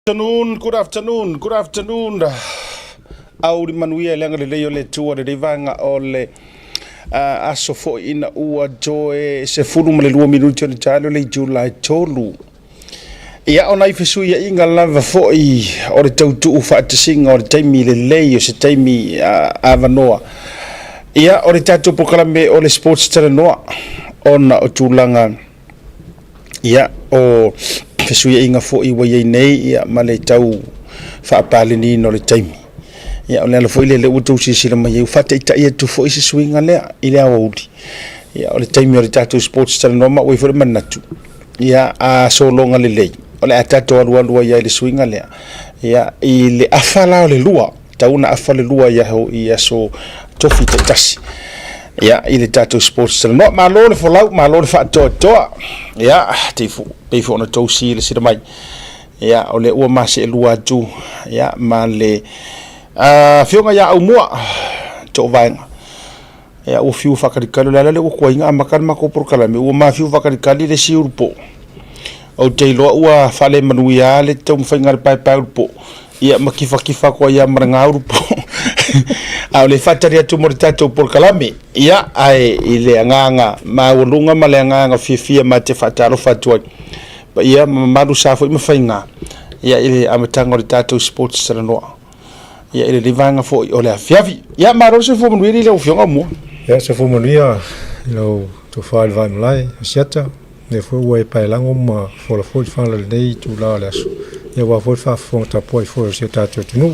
Afternoon, good afternoon, good afternoon. Aoauli manuia i le agalelei o le Atua lenei vaega o le aso foi ina ua toe 12 minute o le taeao le Iulai 3. Ia, o nai fesuiaiga lava foi o le tautuu faatasiga o le taimi lelei o se taimi avanoa. Ia, o le tatou polokalame o le Sports Talanoa ona o tulaga Ia, o fesuiaiga foi ua i ai nei ia, ma le tau faapaleniina o le taimi. Ia, o le ala foi lea lea ua outou silasila mai ai, ua faataitai atu foi se suiga lea i le aoauli. Ia, o le taimi o le tatou sports talanoa ma ua i ai foi le manatu, ia, a sologa lelei, o le a tatou alualu ai lava i le suiga lea. Ia, i le afa la o le lua, tau ona afa le lua i aso tofi taitasi. Ia, i le tatou sports talanoa, malo le folau, malo le faatoatoa. Ia, pei foi ona tou silasila mai. Ia, o lea ua maseelua atu, ia, ma le afioga ia Aumua, Toovaega. Ia, ua fiu faakalikali, o le ala lea ua tuai ona amata le matou polokalame, ua mafiu faakalikali le isi ulupo. Ou te iloa ua faalemanuia lava le taumafaiga a le paepae ulupo. Ia ma kifatifa atu ai lava ma le gaulu po. A o le faatali atu mo le tatou polokalame. Ia, ae i le agaga maualuga ma le agaga fiafia ma te faatalofa atu ai. Paia ma mamalu sa foi ma faiga. Ia, i le amataga o le tatou sports talanoa. Ia, i lenei vaega foi o le afiafi. Ia, malo le soifua manuia i lau Afioga Aumua. Ia, soifua manuia i lau tofa i le Vaimalae, Asiata. Lea foi ua e paelago ma fola foi le fala i lenei itula o le aso, ia aua foi le faafofoga tapuai foi o si o tatou atunuu.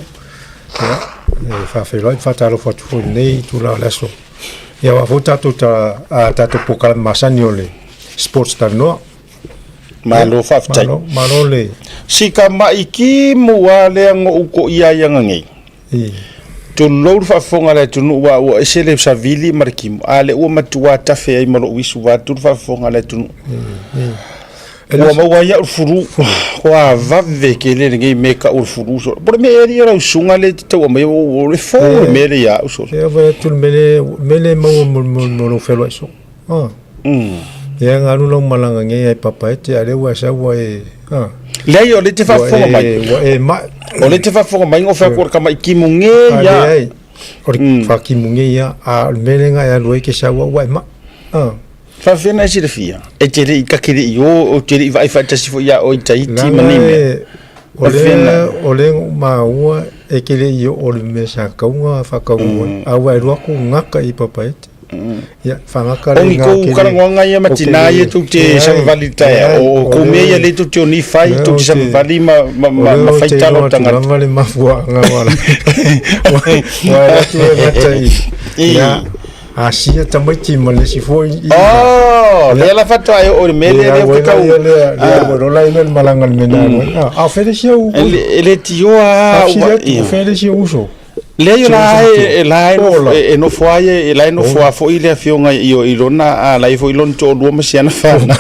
Ia, e faafeiloai ma faatalofa atu foi i lenei itula o le aso. Ia aua foi tatou ta, a tatou polokalame masani o le Sports Talanoa. Malo faafetai. Malo, malo le Sika mai kimu a lea ngo uko ia ia ngei. Tulou le faafofoga a le atunuu aua ua ese le savili ma le kimo, a lea ua matua tafe ai ma lou isu vaeatu le faafofoga a le atunuu. Ua maua ai au le fulu, ua vave tele lenei mea e tau o le fulu solo. Po o le mea ea alii o lau susuga lea e te tau aumaia, o le fou le mea lea ia au solo. E vaai atu le mea lea, mea lea e maua mo lou feloai soo. Ia na alu lau malaga nei ai Papaete, a o lea ua e sau ua e Leai, o lea e te faafofoga mai. Ua e mai. O lea e te faafofoga mai, na ou fai atu o le tamai timu nei ia. Leai, o le faatimu nei ia, a o le mea lea na e alu ai e te sau ua e mai. Faafefea ona e silafia? E te le i, ta te le i o, ou te le i vaai faatasi foi ia oe i Tahiti ma nei mea. O lea, o lea na ou maua e te le i oo i le mea sa tatau ona faataunuu ai, a ua e alu atu gata i Papaete. Ia, faagata le O ni kou talanoaga ia ma tina ia tou te savavali i le taeao, o kou mea ia lea tou te o nei fai, tou te savavali ma fai tala o tagata. lava le mafuaaga ua ua alu atu e gata i ia Asia tamaiti ma le isi foi i Oh, lea la faatoa e oo i le mea lea lea ua tau lea lea ua lola ina le malaga i le mea na alu ai. A o fea le isi au E le tioa ua o fea le isi au uso? Leai o la e la e nofo ai e la e nofo a foi le afioga i i lona a la e foi lona toalua ma si ana fanau.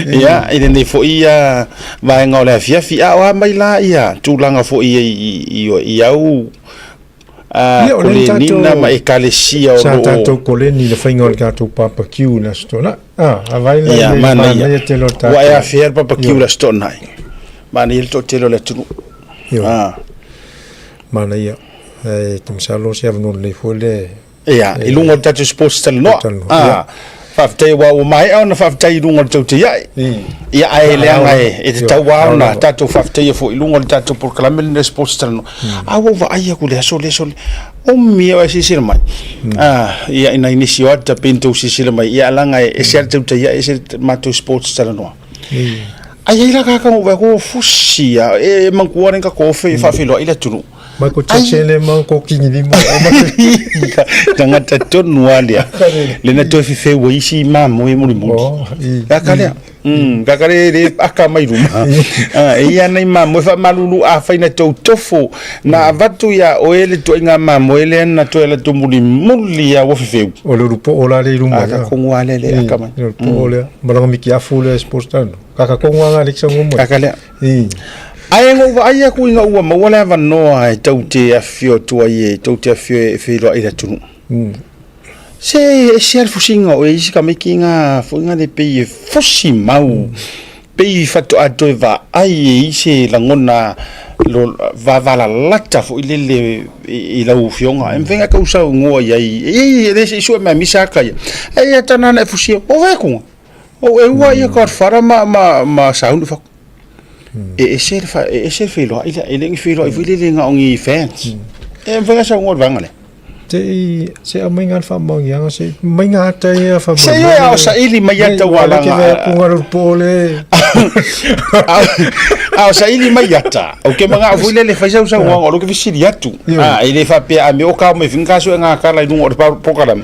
Ia, i lenei foi ia vaega o le afiafi a o a mai la ia tulaga foi i i au a kolenina ma ekalesia o lo o sa tatou koleni i le faiga o le tatou barbecue i le Aso Toonai. Ah, a vai le Ia, manaia tele o tatou. Ua e afea le barbecue i le Aso Toonai. Manaia le toatele o le atunuu. Ioe. Ah. Manaia. E te masalo o se avanoa lelei foi le Ia, i luga o le tatou sports talanoa. Ah. Faafetai aua ua maea ona faafetai i luga o le tautaiai. Ia, ae leaga e tatau lava ona tatou faafetaia foi i luga o le tatou polokalame lenei o sports talanoa. A ua ou vaai atu i le aso lea, sole, o mea o e silasila mai. Ah, ia, ina nisi o ata pei ona outou silasila mai, ia, leaga e ese lava le tautaiai, ese le matou sports talanoa. Ai ai la kaka ngo ko fusi ya e mangkua ren ka kofe fa filo ile tunu. Michael Jackson le ma ko kingi ni mo. Tangata tonu alia. Le na toe fefe ua isi ma mo e muli muli. Kaka lea. Kaka le le aka mai luma. E ia nei ma mo fa malulu a fai na tou tofo. Na avatu ia oe le tuaiga mamoe lea na toe alu atu mulimuli lava ua fefeu. O le ulupo o la le i luma. A ka kongu a le le aka mai. Le ulupo o lea. Malaga miki afu le sports tano. Ka ka kongu anga le kisa ngumu. Ka ka lea. Ae na ou vaai atu ina ua maua le avanoa e tou te afifio atu ai e tou te afifio e feiloai i le atunuu. Se ese lava le fusiga o isi tamaiti nga foi nga le pei e fusi mau. pei faatoa toe vaai e i se lagona lo vavalalata foi lele i lau afioga. E mafai ona e tau saunoa i ai, e le se i sue mai misa aka ia. E ia tana na e fusia, o ve kunga. O e ua ia Godfather ma sauni fa. E ese le fa, e ese le feiloai lea, e le ni feiloai foi lele na o ni fans. E mafai ona saunoa i le vaega lea. Se i se aumai le faamaoniaga se mai ngā ata ia Se i a o saili mai ata ua langa. Ke vea punga ro po le. A o saili mai ata. O ke manga foi lele fai sau sau o lo ke fisili atu. A e le faapea a me o ka mai finga so ngā kala i lunga o le program.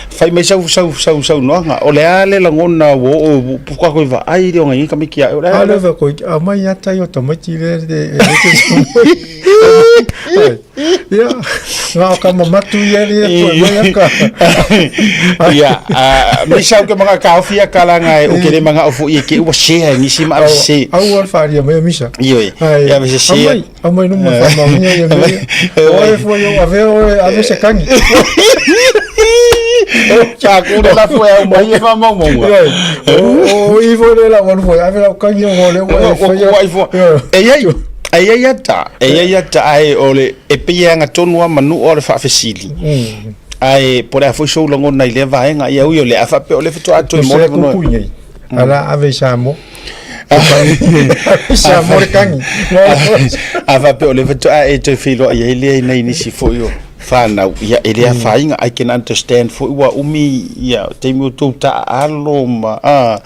Fai mai sau sau sau sau noanga. O le a le langona o o puka koe va ai le o ngai ka miki a. O le a le va koe a mai ata i o tamaiti le le le Ia, ngā o ka mamatu ia ria koe mai aka. Ia, me sau ke mga kaofi a kalanga e o ke le mga ofu i ke ua share ni si ma se. Au al wharia mai misa. Io e. Ia me se share. Amai numa whamangia ia me. Oe fua yo ave oe ave se kangi. Ka kure la fua au mai e whamaumaunga. O i fua le la walu fua ave lau kangi o le ua e fua. E iai. E i ai ata, e i ai ata, ae o le, e pei e agatonu lava manu o le faafesili. Ae po o le a foi sou lagona i lea vaega, ia ui o lea, a faapea o lea faatoa toe mo le avanoa. Kuku nei, ala ave i Samoa. Samoa le kagi. A faapea o lea faatoa e toe feiloai ai lea i nai nisi foi o fanau, ia e le afaina, I can understand foi ua umi ia taimi o tou taaalo ma a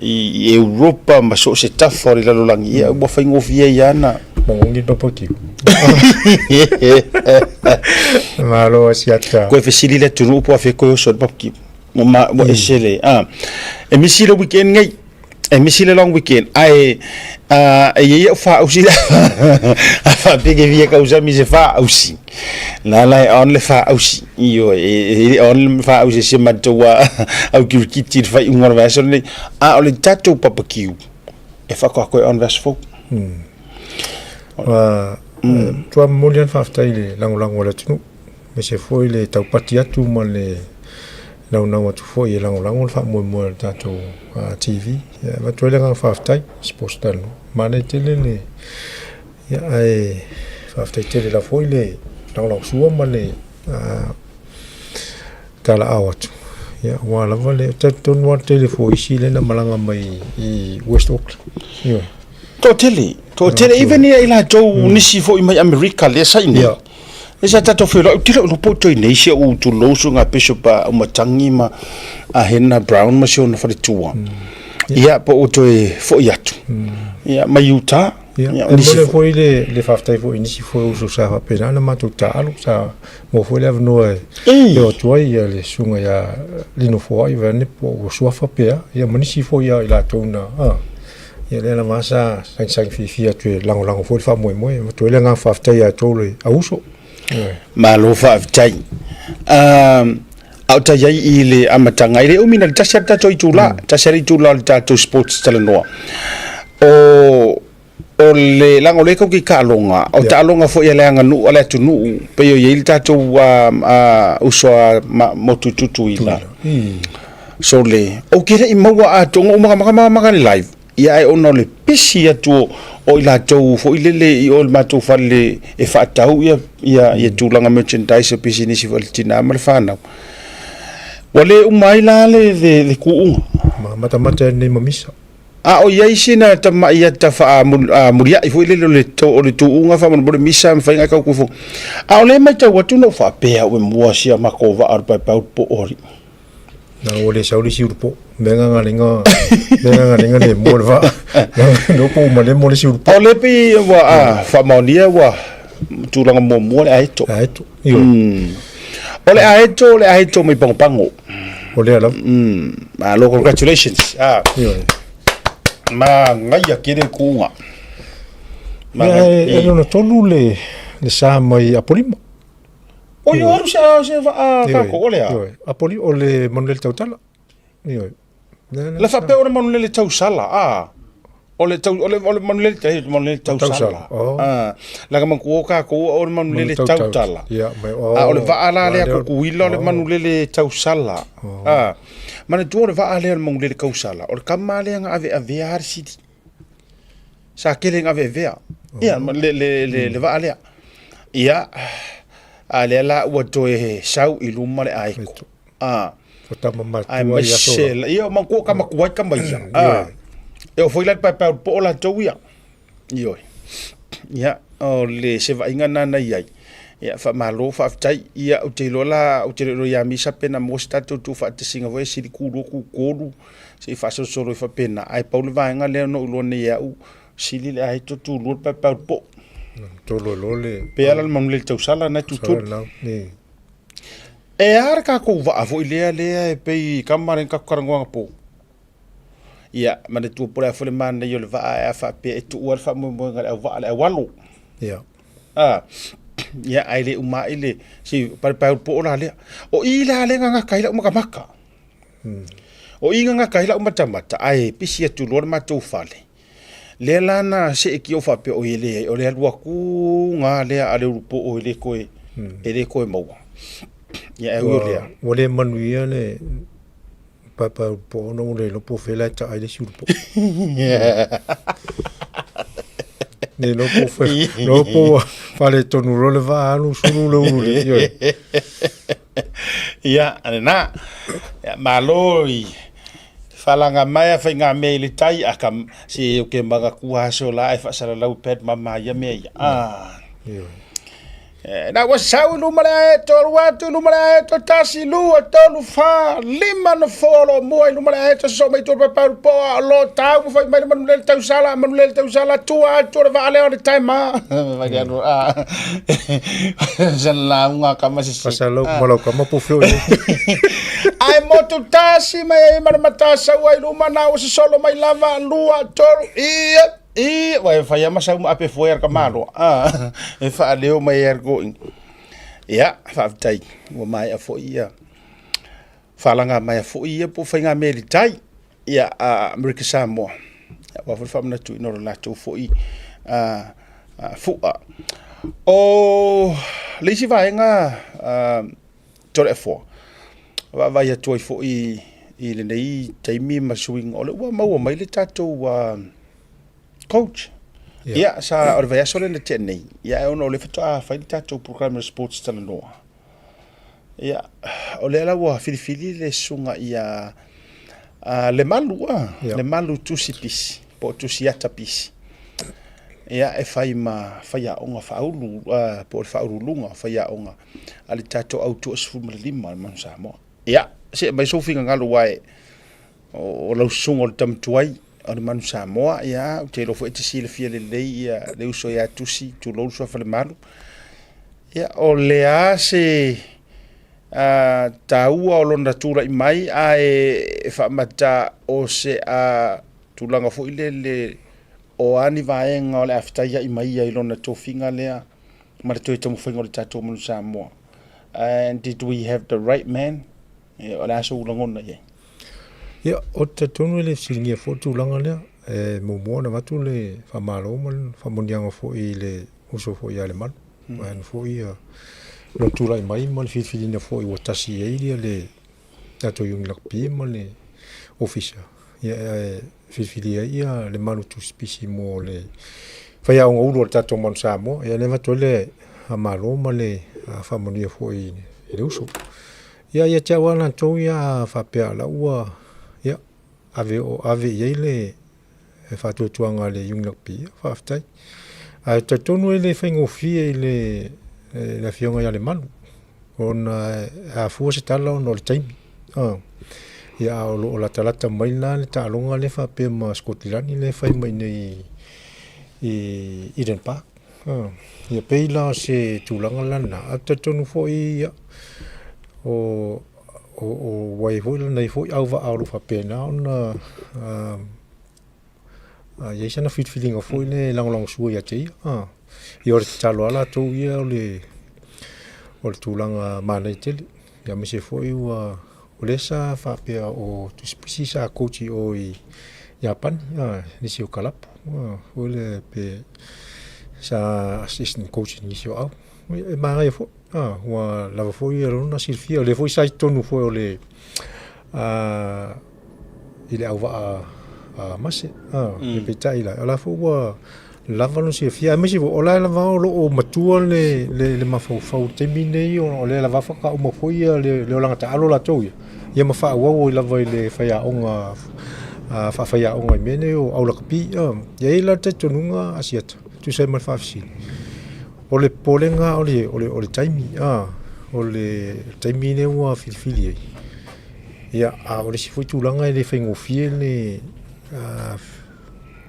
i Europa ma so o se tafa o le lalolagi, ia ua faigofie ai lava na. Magogi papakiu. Malo asiata. Koe fesili le atunuu po o afea koe oso i le papakiu. Ua ma ua ese le a. E misi le weekend nei. E misi le long weekend ae a e i ai au faausi le a faapea ke fia kausami se faausi. La la e on le faausi. Ioe e on le faausi e si a matou au kirikiti i le faaiuga o le vaiaso lenei. A o le tatou papakiu e faakoakoe on vaiaso fou. Ua matua momoli lava le faafetai i le lagolago a le atunuu, aemaise foi le taupati atu ma le naunau atu foi e lagolago le faamoemoe o le tatou TV. E avatu ai le agaga faafetai, Sports Talanoa. Manaia tele le Ia, ae faafetai tele lava foi le lagolagosua ma le talaao atu. Ia, aua lava le talitonu lava le tele foi o isi lea na malaga mai i West Auckland. Ioe. Toatele, toatele, even ia i latou nisi foi mai Amerika lea sa i inei. Ia. Lea sa tatou feiloai, ou te le o iloa po o toe nei si au tulou suiga Bishop a Umatangi ma a Hena Brown ma si ona faletua. Ia, po o toe foi atu. Ia, mai Utah. Ia, e momoli foi le, le faafetai foi i nisi foi o uso sa faapena ona matou taaalo, sa maua foi le avanoa e, e o atu ai ia le susuga ia Lino Foai vaeane po ua suafa pe a, ia ma nisi foi ia i latou na, a, ia lea lava sa sagisagi fiafia atu e lagolago foi le faamoemoe, e avatu ai le agaga faafetai ia outou le au uso. Malo faafetai. A o ta i ai i le amataga, e le umi na le tasi lava le tatou itula, tasi lava le itula o le tatou sports talanoa. O, o le, leaga o lea tou te i taaloga, o taaloga foi a le aganuu, a le atunuu, pei o i ai le tatou uso a motu i Tutuila. Sole, ou te le i maua atoa, na ou matamata matamata i le live, Ia ae ona o le pisi atu o, o i latou foi lele i o i le matou fale e faatau ia, ia, ia tulaga merchandise o pisinisi foi a le tina ma le fanau. Ua le uma ai la le, le, le kuuga. Ma matamata nei ma misa. A o i ai sina tamai ata faamuliai foi lele o le, to, o le tuuga faamolemole misa ma faiga tau kufu. A o lea e matau atu na ou faapea au e mua si a matou vaa o le paepaeulupo o alii. Na ua le sau le isi ulupo. Mea gagalega, mea gagalega le mua le vaa. No po uma le mo le isi ulupo. O le pei ua a, faamaonia ua tulaga muamua le aeto. Aeto. Ioe. O le aeto, o le aeto mai Pagopago. O lea lava. Malo, congratulations. Ah. Ioe. Manaia tele le kuuga. Ia, e lona tolu le, le sa mai Apolima. O io alu se se va ka ko ole a. Apoli o le Manulele Tautala. Ioe. La faapea o le Manulele Tausala a. O le tau o le o le Manulele te Manulele Tausala. Ah, la ka manku o ka ko o le Manulele Tautala. Ia, mai o. A o le vaa la lea Kukuila o le Manulele Tausala. Ah. Manatua o le vaa lea o le Manulele Tausala, o le kama lea na aveavea lava le sili. Sa tele ina aveavea ia le le le le vaa lea. Ia, a lea la ua toe sau i luma le aeto. A. O tama matua ia aso. Ia, o matua tama tuai tama ia. A. E oo foi la i le paepae o le poo latou ia. Ioe. Ia, o le se vaaiga lena na i ai. Ia, faamalo, faafetai. Ia, ou te iloa la, ou te le iloa ia Misa pe na maua se tatou tuufaatasiga foi e sili tulua tutolu se i faasolosolo ai faapena. Ae pau le vaega lea na ou iloa nei e au, sili le aeto tulua le paepae o le poo. Tolu e loa le... Pe ala le manu le tausala na e tutolu. E a le tatou vaa foi lea lea e pei kama lea na tatou talanoa anapo. Ia, manatua po o le a foi le manaia o le vaa ae a faapea e tuua le faamoemoega i le auvaa, le aualo. Ia. A, ia, ae le uma ai le, si paepaeulupo'o la lea. O i la lea na gata ai lau matamata. O i na gata ai lau matamata, ae pisi atu loa le matou fale. Lea la na seetia ou faapea, oi e leai, o le alu atu ga lea a le ulupo'o e le toe, e le toe maua. Ia, ae ui o lea. Ua le manuia le paepaeulupo'o ona ua le iloa po o fea la e taai le isi ulupo'o. Le iloa po o fea, iloa po ua faaletonu loa le vaa alu sulu le ulu i le. Ia, lena. Ia, malo i falaga mai a faigamea i le tai a ka se o ke manatua aso la e faasalalau pet mama ia mea ia. Ah. Na ua sau i luma le aeto, alu atu i luma le aeto, tasi, lua, tolu, fa, lima nofoa o lo o mua i luma le aeto, sosoo mai tua paepaeulupo'o a o lo o tau ma fai mai le manulele tausala, manulele tausala, tua atu o le vaa lea o le taima. Fai le alu, a, sana lauga a kama sese. Fasalau ma lau kama po feo i Ae motu tasi mai ai ma le matasaua i luma na ua sosolo mai lava, lua, tolu, ia, ia, ua e fai lava ma sau ma ape foe a le tamaloa, a, e faaleo mai ai le toeaina. Ia, faafetai, ua maea foi ia falaga maea foi ia po o faigamea i le tai, ia, a Amerika Samoa, aua foi le faamanatuina o le latou foi fua. O le isi vaega Toleafoa, vaavaai atu ai foi i lenei taimi ma suiga, o lea ua maua mai le tatou coach. Ia, sa o le vaiaso lea na tea nei, ia ae ona o lea faatoa fai le tatou program o Sports Talanoa. Ia, o lea la ua filifili le susuga ia Lemalu, Lemalu Tusi Pisi, po o Tusiata Pisi. Ia, e fai ma faiaoga faaulu, po o le faauluuluga o faiaoga a le tatou au 25 o le Manu Samoa. Ia, see mai sou finagalo aua e o lau susuga o le tama tuai o le Manu Samoa, ia, ou te iloa foi e te silafia lelei ia le uso ia Tusi, tulou le suafa Lemalu. Ia, o le a se taua o lona tulai mai ae faamata o se tulaga foi lele o a ni vaega o le a fetaiai mai ai i lona tofiga lea ma le toe taumafaiga o le tatou Manu Samoa. And did we have the right man? O le a sou lagona i ai? Ia, ou te talitonu e le fesiligia foi le tulaga lea. E muamua ona avatu le faamalo ma le faamanuiaga foi i le uso foi ia Lemalu. Mm. Vaeane foi ia lona tulai mai ma le filifiliina foi ua tasi i ai le tatou Iuni Lakapi ma le Ofisa. Ia, e filifilia ai ia Lemalu Tusipisi mo le faiaoga ulu o le tatou Manu Samoa. Ia, lea e avatu ai le faamalo ma le faamanuia foi i le uso. Ia, ia te au lava latou ia a faapea o la ua, ia, ave, ave i ai le faatuatuaga a le Iuni Lakapi, ia, faafetai. Ae talitonu e le faigofie i le, le Afioga ia Lemalu, ona e afua se tala ona o le taimi. Ia, a o lo o latalata mai la le taaloga lea faapea ma Sikotilani lea e fai mai nei i Eden Park. Ia pei la o se tulaga la lena, ae ou te talitonu foi ia, o ua i ai foi lenei foi auvaa o lo o faapena ona i ai sana filifiliga foi lea e lagolagosua ia te ia. Ia o le tatalo lava latou ia o le tulaga manaia tele, aemaise foi ua o lea sa faapea o Tusipisi sa coach i o i Iapani nisi o kalapu foi lea pe sa assistant coach i nisi o au. E manaia foi ua lava foi lona silafia, o lea foi sa i totonu foi o le i le auvaa a Mase. Peitai la, o la foi ua lava lona silafia, aemaise foi o la e lava o lo o matua le mafaufau i le taimi lenei ona o lea lava faatoa uma foi le olaga taalo latou ia, ia ma faaauau ai lava i le faiaoga faafaiaoga i mea nei o au lakapi. E i ai la le talitonuga Asiata, e tusa ai ma le faafesili, o le popolega o le taimi, o le taimi lea ua filifili ai, ia, a o le isi foi tulaga e le faigofie le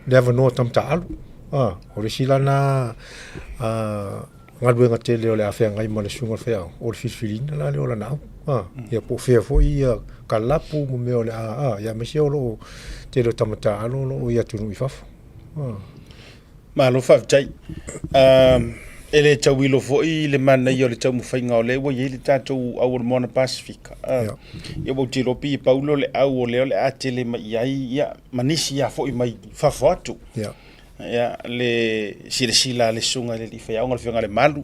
le avanoa o tama taaalo. O le isi la lena galuega tele o le a feagai ma le susuga i le faiaoga, o le filifiliina la lea o lana au. Ia po o fea foi kalapu ma mea o le a, ia aemaise o lo o tele o tama taaalo o lo o i atunuu i fafo. Malo faafetai. E le tauilo foi le manaia o le taumafaiga o lea ua i ai le tatou au o le Moana Pasefika. Ia ua ou te iloa pei e pau lea o le au o lea o le a tele mai i ai ia, ma nisi lava foi mai fafo atu. Ia, le silasila a le susuga i le alii faiaoga, le Afioga ia Lemalu.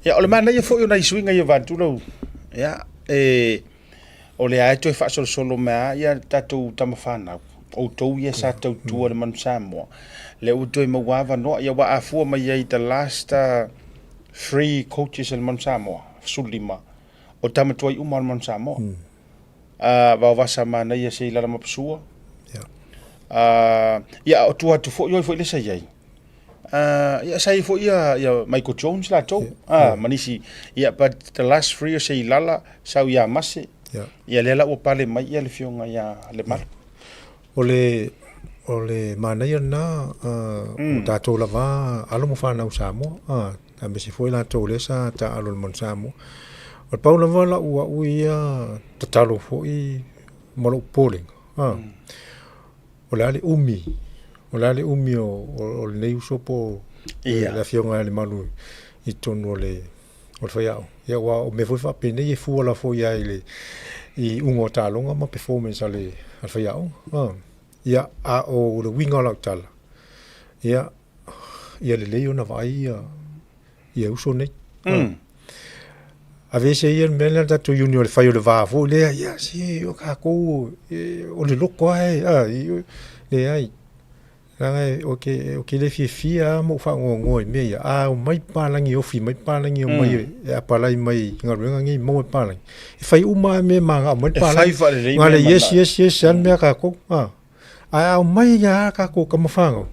Ia, o le manaia foi o nai suiga ia vaeatu lau, ia, e, o lea lava e toe faasolosolo mai lava ia tatou tama fanau, outou ia sa tautua i le Manu Samoa, lea ua toe maua avanoa. Ia aua a fua mai ai the last three coaches a le Manu Samoa, 15, o tama tuai uma o le Manu Samoa. Vaovasa manaia Seilala Mapusua. Ia, o tua atu foi oi foi le sa i ai. Ia sa i ai foi ia, ia Michael Jones latou, ma nisi. Ia, but the last three o Seilala, sau ia Mase. Ia lea la ua pale mai ia le afioga ia Lemalu. O le manaia lena, o tatou lava alo ma fanau Samoa, aemaise foi latou lea sa taaalo i le Manu Samoa. O le pau lava lau au ia tatalo foi ma lou popolega, o le a le umi, o le a le umi o lenei uso po o le Afioga ia Lemalu i totonu o le faiaoga. Ia aua o mea foi faapenei e fua lava foi lava i le iuga o taaloga ma performance a le faiaoga. Ia, a o le uiga o lau tala, ia, ia lelei ona vaai ia uso nei. Aveese ia le mea lea le tatou union o le fai o le va foi lea, ia se o tatou o le loto lava e, leai. Leaga ou te le fiafia lava ma ou faanoanoa i mea ia, a omai papalagi e ofi mai papalagi e omai e apalai mai i galuega nei e maua e papalagi, e fai uma lava mea e manao mai le papalagi. E fai faalelei mea e manao. Yes, yes, yes, e a le mea a tatou. Ae a omai lava tatou tama fanau.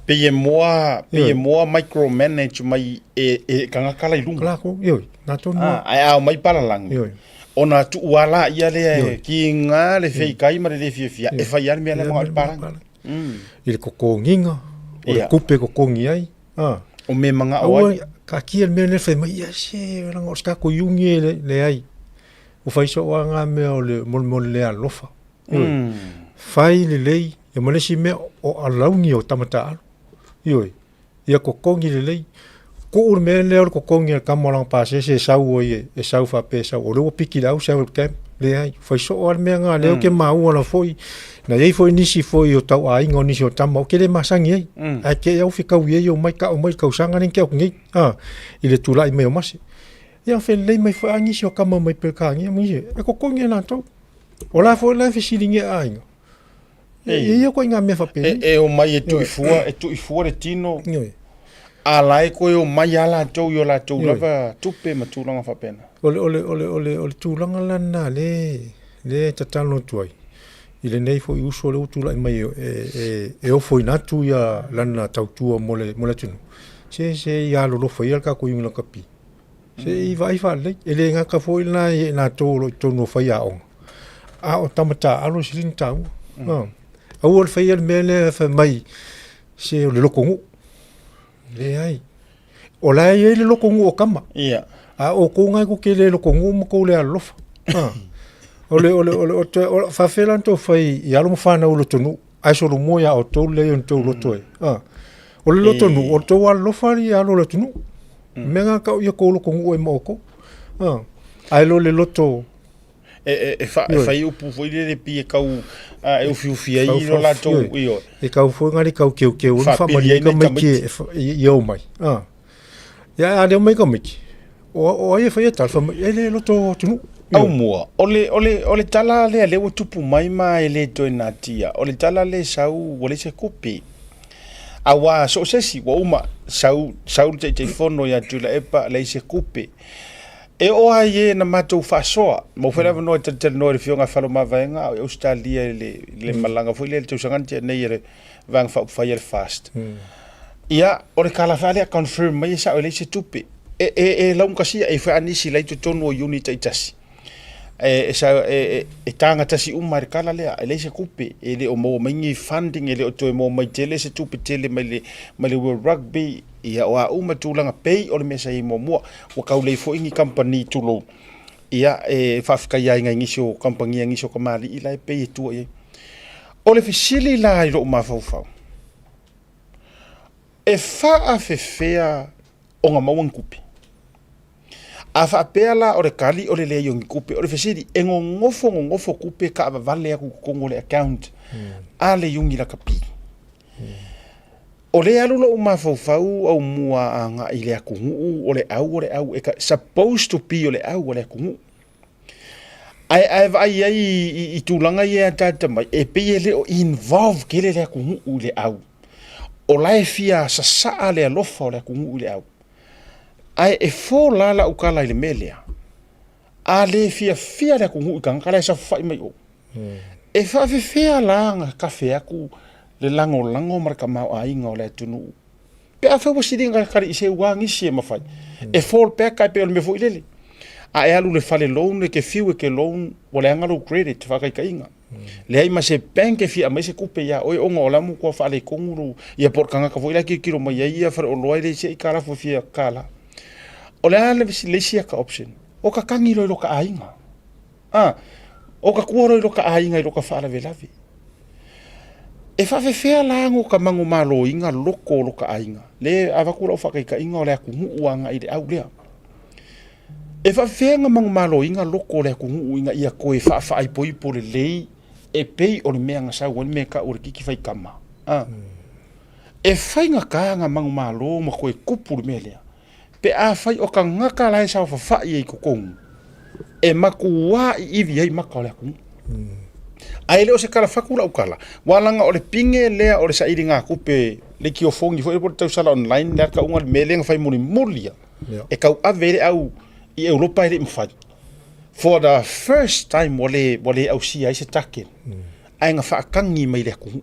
Pei e moa, pei e moa micromanage mai e tagata la i luga. Latou, ioe, na tonu lava. Ae a omai palalagi, ona tuu lava laia lea e kiga le feikai ma le le fiafia e fai lava le mea lea e manao ai le palagi. I le totogiga, o le tupe e totogi ai. O mea e manao ai. Aua, taatia le mea lea fai mai, ia se, leaga o se tatou iuni e leai. Ua fai soo lava na mea o le mo le le alolofa. Fai lelei, ia ma le isi mea, o alauni o tama taaalo. Ioe, ia totogi lelei. Tuu le mea lea o le totogi a le tama o lana pasese e sau ai, e sau faapea e sau, o lea ua piki le au sau i le camp. Leai, fai soo lava le mea lena, lea ou te maua lava foi, na i ai foi nisi foi o tau aiga o nisi o tama ou te le masani ai. Ae te i au fetaui ai omai tau mai le tausaga lea na tea atu nei, i le tulai mai o Mase. Ia felelei mai foi lava nisi o tama mai Peretania ma nisi, e totogi e latou. O la foi la e fesiligia aiga. E i ai ia ituaiga mea faapena. E omai e tuifua, e tuifua le tino. A la e toe omai lava latou i o latou lava tupe ma tulaga faapena. O le, o le, o le, o le, o le tulaga la lena lea, lea e tatalo atu ai i lenei foi uso lea ua tulai mai e ofoina atu ia lana tautua mo le, mo le atunuu. Se, se i alolofa ia le tatou iuga lakapi. Se i vaai faalelei, e le gata foi la ia i latou o lo o i totonu o faiaoga, a o tama taaalo e sili ona taua. Aua le faia le mea lea e fai mai, se o le lotonuu. Leai. O la e i ai le lotonuu o tama. A o outou na e tou te le lotonuu ma tou le alolofa. O le, o le, o le, o le, faafefea la ona tou fai i alo ma fanau o le atunuu ae solomua ia outou le leai o ni tou loto e. O le lotonuu, o le tou alolofa ia alo o le atunuu. O le mea lena e tau ia tou lotonuu ai ma outou. Ae le o le loto... E fai upu foi lele pei e tau e ufiufi ai lo latou, ioe. E tau foi na le tau keukeu ai ma faamalie ai tamaiti ia omai. Ia a le omai tamaiti, o ai e faia tala, fai mai, e le loto atunuu. Aumua, o le, o le, o le tala lea lea ua tupu mai ma e le toe natia, o le tala lea e sau ua leai se kupe. Aua so o se isi ua uma, sau, sau le Taitaifono ia Tuilaepa, leai se kupe. E oo lava i e na matou faasoa, maua foi le avanoa e talatalanoa i le Afioga ia Faleomavaega a o i Ausetalia i le, i le malaga foi lea i le tausaga na tea nei a le Vaega Faaupufai a le FAST. Ia, o le tala foi lea confirm mai e sao e leai se tupe. E, e, e laugatasia, e i ai foi lava nisi la e i totonu o unit taitasi, e, e, e, e tagatasi uma i le tala lea, e leai se tupe, e le o maua mai ni funding, e le o toe maua mai tele se tupe tele mai le, mai le World Rugby, ia o a uma tulaga pei o le mea sa i ai muamua, ua tau leai foi ni kamupani tulou, ia e faafetai ai nai nisi o kamupani a nisi o tamalii la e pei e tua i ai. O le fesili la i lou mafaufau, e faafefea ona maua ni tupe? A faapea la o le tali o le leai o ni tupe, o le fesili, e nonofo nonofo tupe taavavale atu i totonu o le account a le Iuni Lakapi? O lea alu lou mafaufau aumua agai i le atunuu, o le au o le au, e supposed to be o le au a le atunuu. Ae a e vaai ai i tulaga ia e ataata mai, e pei e le o involve tele le atunuu i le au. O la e fia sasaa le alofa o le atunuu i le au. Ae e fo la lau tala i le mea lea, a le fiafia le atunuu i tagata la e saofafai mai o, e faafefea la ona kafe atu le lagolago ma le tamaoaiga o le atunuu pe afai ua sili ona tali seu lava nisi e mafai e fall back ai pei o le mea foi lele. A e alu i le fale loan e te fiu e te loan ua leaga lou credit faataitaiga. Leai ma se bank e fia aumai se tupe ia oe ona o la e matua faaletonu lou ia po o le tagata foi la e tilotilo mai ai ia faleoloa e leai se aitalafu e fia tala. O le a le isi ata option? O ka tagi loa i lota aiga. A, o ka tua loa i lota aiga i lota faalavelave. E faafefea la no ka manumaloina loko o lota aiga? Le avatu lau faataitaiga o le atunuu agai i le au lea. E faafefea ona manumaloina loko o le atunuu ina ia toe faafaaipoipo lelei e pei o le mea na sau ai le mea e tau o le kiki faitama? A, e faigata ona manumalo ma toe tupu le mea lea pe afai o tagata la e saofafai ai i totonu e matuā iivi ai maka o le atunuu. Ae le o se tala fatu lau tala, ua leaga o le pine lea o le sailigatupe leitiofogi foi lea po o le tausala online lea tauga le mea lea na fai mulimuli lava e tauave ai le au i Europa e le i mafai. For the first time ua le, ua le ausia ai se target, ae na faatagi mai le atunuu.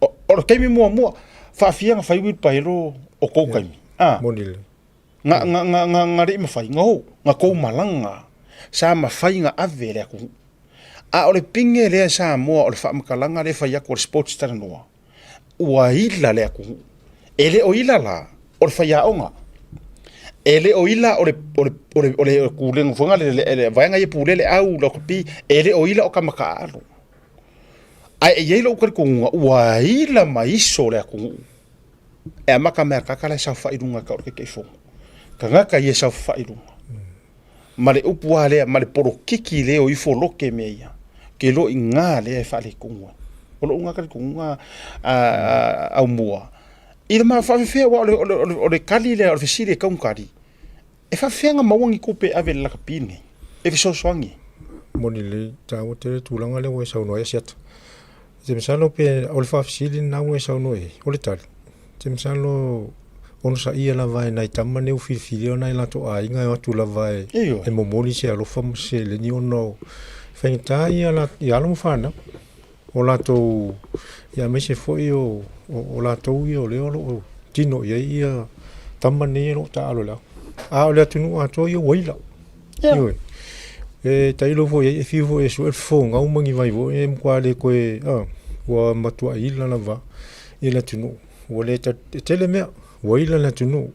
O le taimi muamua, faafia na fai wheelbarrow o kou taimi. A, Moni le. na, na, na, na, na le i mafai, na o, na kou malaga, sa mafai na ave e le atunuu. A o le pine lea Samoa o le faamatalaga lea e fai atu o le sports talanoa, ua ila le atunuu. E le o ila la, o le faiaoga. E le o ila o le, o le, o le, o le pulega foi lea, le, le vaega ia pulea le au lakapi, e le o ila o tama taaalo. Ae e i ai lou talitonuga, ua ila ma iso le atunuu e amata mai a tagata la e saofai i luga e tau o le Taitaifono. Tagata ia e saofai i luga. Ma le upu lava lea, ma le polokiki lea o ifo loke mea ia, ke iloa i ina lea e faaletonu ai. O lou lena talitonuga aumua, i le ma faafefea, aua o le tali lea, o le fesili e tatau ona tali, e faafefea ona maua ni tupe e ave i le lakapi lenei e fesoasoani ai? Moni lelei, e taua tele le tulaga lea ua e saunoa ai Asiata. Ou te masalo pe o le faafesili lena ua e saunoa i ai, o le tali, ou te masalo onosaia lava e nai tama nei ua filifilia nai latou aiga e o atu lava e, e momoli se alofa ma se seleni ona o faigata ia, ia alo ma fanau. O latou, ia aemaise foi o, o, o latou ia o lea o lo o tino i ai ia tama nei o lo o taaalo i le ao. A o le atunuu atoa ia ua ila. Yeah. Ioe. E tailo foi ai, e fiu foi e sue le fofogau ma ni vai foi, e matua le toe, ua matua ila lava i le atunuu. Ua le e tele mea, ua ila le atunuu.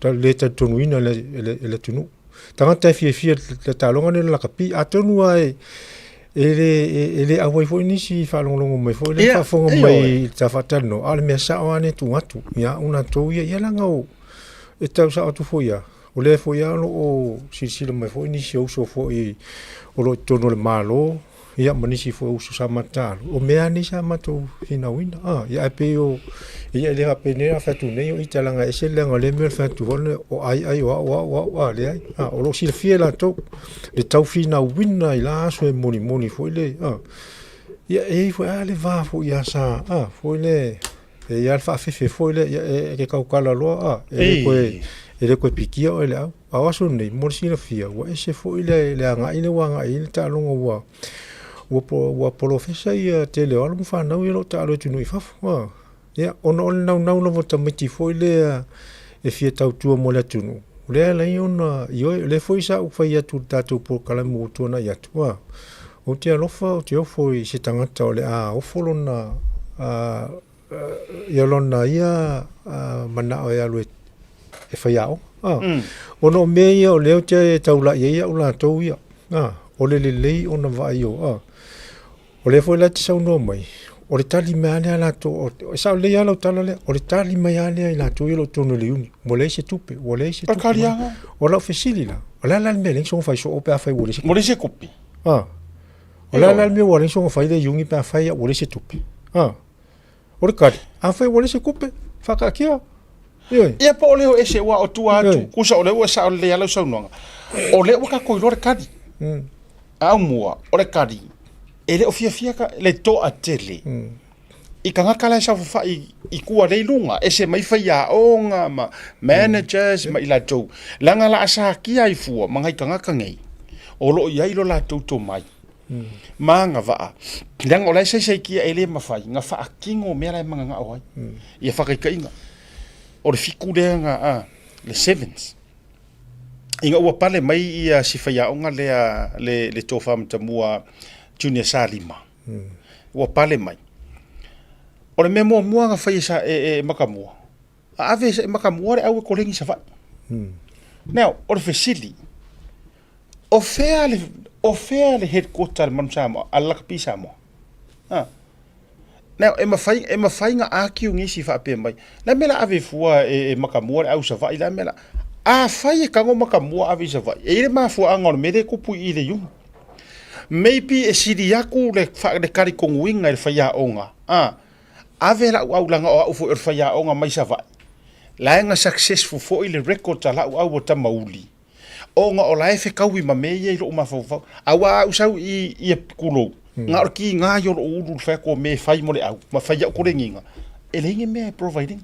Le talitonuina e le atunuu. Tagata e fiafia i le taaloga lenei o le lakapi. Atonu lava e le auai foi nisi faalogologo mai foi lea faafofoga mai i le ta faatalanoa, a o le mea sao lava lea e tuu atu ia au latou ia, ia leaga o, e tau sao atu foi lava, o lea foi lava o lo o silasila mai foi nisi o uso foi o lo o i totonu o le Malo. ia ma nisi foi o uso sa matou taaalo, o mea lava nei sa matou finauina. A, ia ae pei o, ia e le faapenei a fai atu nei o ita leaga e ese le leaga o lea mea o le fai atu foi lea o ai ai o au o au o au, a leai. A, o lo o silafia e latou le tau finauina i la aso e molimoli foi le, a, ia e i ai foi lava le va foi ia sa, a, foi le, e i ai lava le faafefe foi lea, ia e te tautala loa, a, e le toe, e le toe pikia oe e le au. A o aso nei, mo le silafia, ua ese foi le, le agai lea ua agai i ai le taaloga ua, ua, ua polofesa ia tele o alo ma fanau ia o lo o taalo i atunuu i fafo. A, ia, ona o le naunau lava o tamaiti foi lea e fia tautua mo le atunuu, lea e ala ai ona, ioe, o lea foi sa ou fai atu i le tatou polokalame ua tuanai atu, a, ou te alofa ou te ofo i se tagata o le a ofo lona, a, ia lona ia manao e alu e faiaoga. Ah. Ona o mea ia o lea ou te taulai ai au latou ia. Ah, o le lelei ona vaai o. Ah. O lea foi la e te saunoa mai, o le tali mai lava lea a latou, e sao lelei lava lau tala lea, o le tali mai lava lea i latou ia o lo o totonu o le iuni, ua leai se tupe, ua leai se tupe. O lau fesili la, o le a la le mea e leai soona fai soo pe afai ua leai se tupe? Ua leai se tupe. Ah. O le a la le mea ua leai soona fai le iuni pe afai ua leai se tupe? Ah. O le kali, afai ua leai se kupe, faakaatia. Ioe. Ia po o le o ese ua o tua atu, Ioe. kusa o lea ua sao lelei lava lau saunoaga. O lea ua tatou iloa le kali. A o mua, o le kali, e le o fiafia ka, le toatele i tagata la e saofafai i tua lea i luga, ese mai faiaoga ma managers ma i latou, leaga la a satia ai fua ma nai tagata nei, o lo o i ai lo latou tomai. Ma agavaa, leaga o la e saisaitia e le mafai na faatino mea la e mananao ai. Ia faataitaiga, o le fitu lea na, a, le sevens, ina ua pale mai ia si faiaoga lea le, le Tofa Matamua Junior Salima, ua pale mai. O le mea muamua na fai e, sa, e, e Matamua, a ave e Matamua le au e koleni i Savaii. Now, o le fesili, O fea le, o fea le headquarter a le Manu Samoa, a le Lakapi Samoa? Ha. Now, e mafai, e mafai na argue nisi faapea mai, le a mea la ave fua e, e Matamua le au Savaii, le a mea la... Afai e tago Matamua ave i Savaii, e i ai le mafuaaga o le mea lea e tupu i i le Iuni. Maybe e sili atu le, le talitonuina e le faiaoga, a, ave lau au leaga o au foi o le faiaoga mai Savaii, la e na successful foi le record a lau au o Tamauli. Ona o la e fetaui ma mea ia i lou mafaufau. Aua a ou sau i i Epikulo, na o le kiga ia o lou ulu i le fai atu o mea e fai mo le au, ma fai au koleniga, e leai ni mea e provide ina.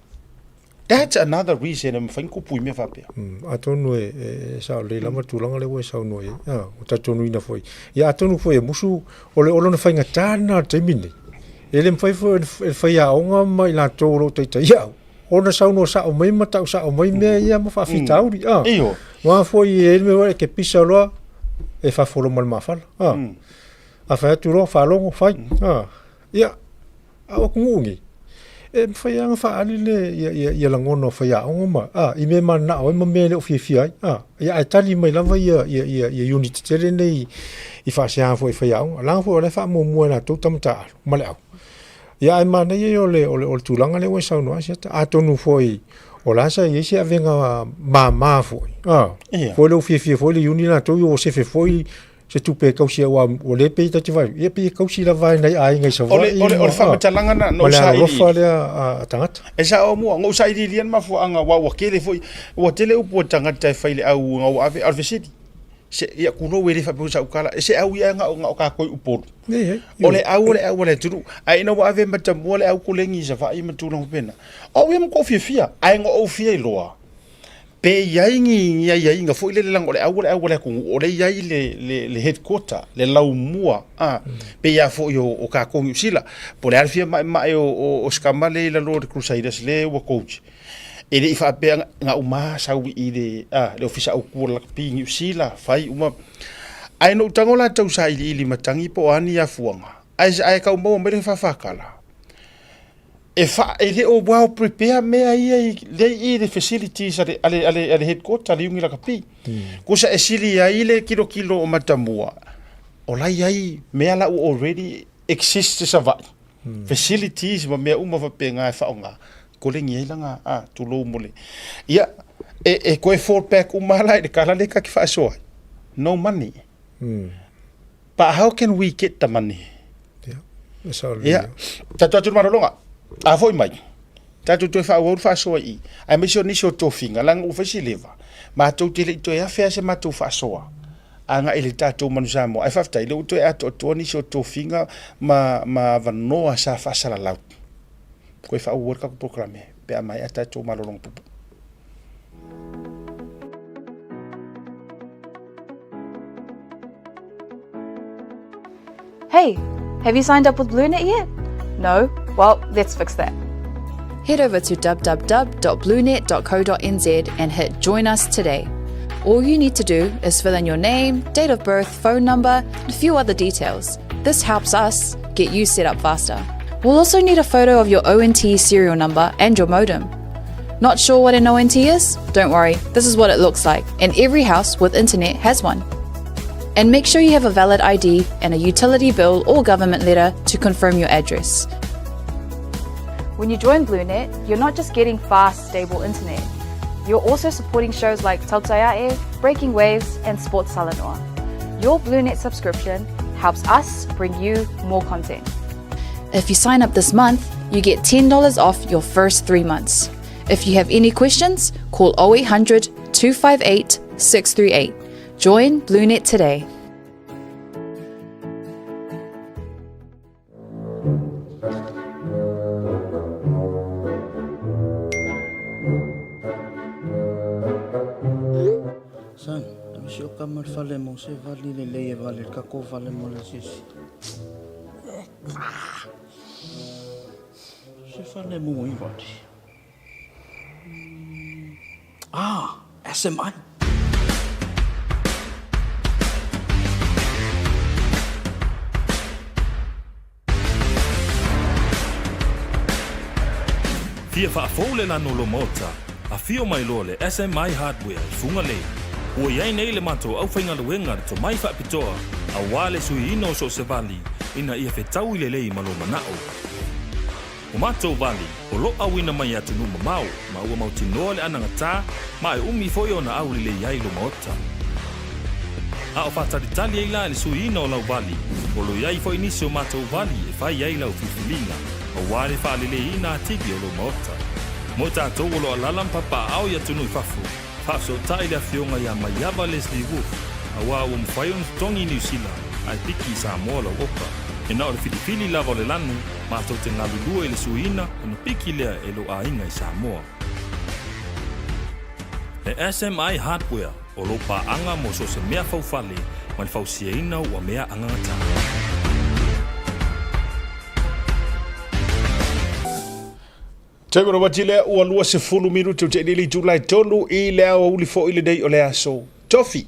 That's another reason e mafai ona tupu i mea faapea. Atonu e, e, e sao lelei lava le tulaga lea ua e saunoa i ai. Ah, ua talitonuina foi. Ia atonu foi e musu, o le o lona faigata lena o le taimi lenei. E le mafai foi e le faiaoga ma i latou o lo o taitaia au, ona saunoa sao mai ma tau sao mai mea ia ma faafitauli. Ah. Io. Aua foi e i ai le mea e te pisa loa, e fafolo ma le mafala. Ah. A fai atu loa, faalogo, fai. Ah. Ia, a o atunuu nei, e mafai lava ona faaali le, ia, ia, ia lagona o faiaoga ma, ah, i mea e mananao ai ma mea e le o fiafia ai. Ah. Ia, ae tali mai lava ia, ia, ia, ia unit tetele nei i faasea foi i faiaoga. Leaga foi o la e faamuamua e latou tama taaalo ma le au. Ia ae manaia ia o le, o le, o le tulaga lea ua e saunoa ai Siata. Atonu foi o la sa i ai se avega mama foi. Ah, Ia. foi lea ua fiafia foi le iuni latou ia ua sefe foi se tupe e kausi ai, aua o lea pei ta te vaai, ia pei e kausi lava e nai aiga i O le, Savaii o le, o ma, le ah, faamatalaga na, na ma ou le alolofa sailiili. lea a, a tagata. E sao mua, na ou sailiilia le mafuaaga, aua ua tele foi, ua tele upu a tagata e fai i le au ina ua ave, a o le fesili, se, ia tulou e le faapea sau tala, se au ia na o, na o tatou i Upolu. Leai, O le au o le au a le atunuu. Ae ina ua ave matamua le au koleni i Savaii ma tulaga faapena, o au ia ma kou fiafia, ae na ou fia iloa, pe i ai ni, ni aiaiga foi lele leaga o le au o le au a le atunuu, o lea e i ai le, le, le headquarter, le laumua, a, pei lava foi o, o tatou Niu Sila. Po o le a le fia maemae o, o, o si tama lea i lalo o le Crusaders lea ua coach, e le i faapea na uma sau i le, a, le Ofisa Autu o le Lakapi i Niu Sila, fai uma. Ae na ou tago la tau sailiili matagi po o a ni afuaga, ae, ae tau maua mai le fafakala. E fa, e le o well prepare mea ia i, lea i le facilities a le, a le, a le, a le headquarter a le Iuni Lakapi. Kusa e sili ai le kilokilo o Matamua, o la i ai mea la ua already exist i Savaii. Facilities ma mea uma faapena e faaaoga, koleni ai lana, a, tulou mo le, ia, e, e toe fall back uma lava la i le tala lea ta te faasoa ai, no money. But how can we get the money? Ia, e sao lelei. Ia, tatou atu i le malologa, a foi mai, tatou toe faaauau le faasoa i i, aemaise o nisi o tofiga, leaga ua fai si leva, matou te le i toe afe lava se matou faasoa agai i le tatou Manu Samoa, ae faafetai o lea ua toe atoatoa nisi o tofiga ma, ma avanoa sa faasalalau. Toe faaauau ai le tatou polokalame pe a maea tatou malologa puupuu. Hey, have you signed up with BlueNet yet? No? Well, let's fix that. Head over to www.bluenet.co.nz and hit Join Us Today. All you need to do is fill in your name, date of birth, phone number, and a few other details. This helps us get you set up faster. We'll also need a photo of your ONT serial number and your modem. Not sure what an ONT is? Don't worry, this is what it looks like, and every house with internet has one. And make sure you have a valid ID and a utility bill or government letter to confirm your address. When you join BlueNet, you're not just getting fast, stable internet. You're also supporting shows like Tautaiae, Breaking Waves, and Sports Talanoa. Your BlueNet subscription helps us bring you more content. If you sign up this month, you get $10 off your first three months. If you have any questions, call 0800 258 638. Join BlueNet today. Son, ave si o kama le fale mo se vali lelei e vale le kako vale mo le asiasi. Se fale mo i vali. Ah, SMI. Fia faafou le lanu o lou maota, afio mai loa le SMI Hardware i Fugalei. Ua i ai nei le matou aufaigaluega le tomai faapitoa aua le suiina o so o se vali ina ia fetaui lelei ma lou manao. O matou vali, o lo auina mai i atunuu mamao ma ua mautinoa le anagata ma e umi foi ona aulelei ai lou maota. A o faatalitali ai la i le suiina o lau vali, o lo i ai foi nisi o matou vali e fai ai lau filifiliga aua le faaleleiina atili o lou maota. Mo i tatou o lo alala ma papaaao i atunuu i fafo, faafesootai le afioga ia Maiava Leslie Wolfe, aua ua mafai ona totogi i Niu Sila ae piki i Samoa lau oka. E na o le filifili lava o le lanu, matou te galulue i le suiina ona piki lea e lou aiga i Samoa. E SMI Hardware o lou paaga mo so o se mea faufale ma le fausiaina ua mea agagata. Taimi o le lea ua 20 minute o te lili itula e tolu i le aoauli foi lenei o le aso Tofi.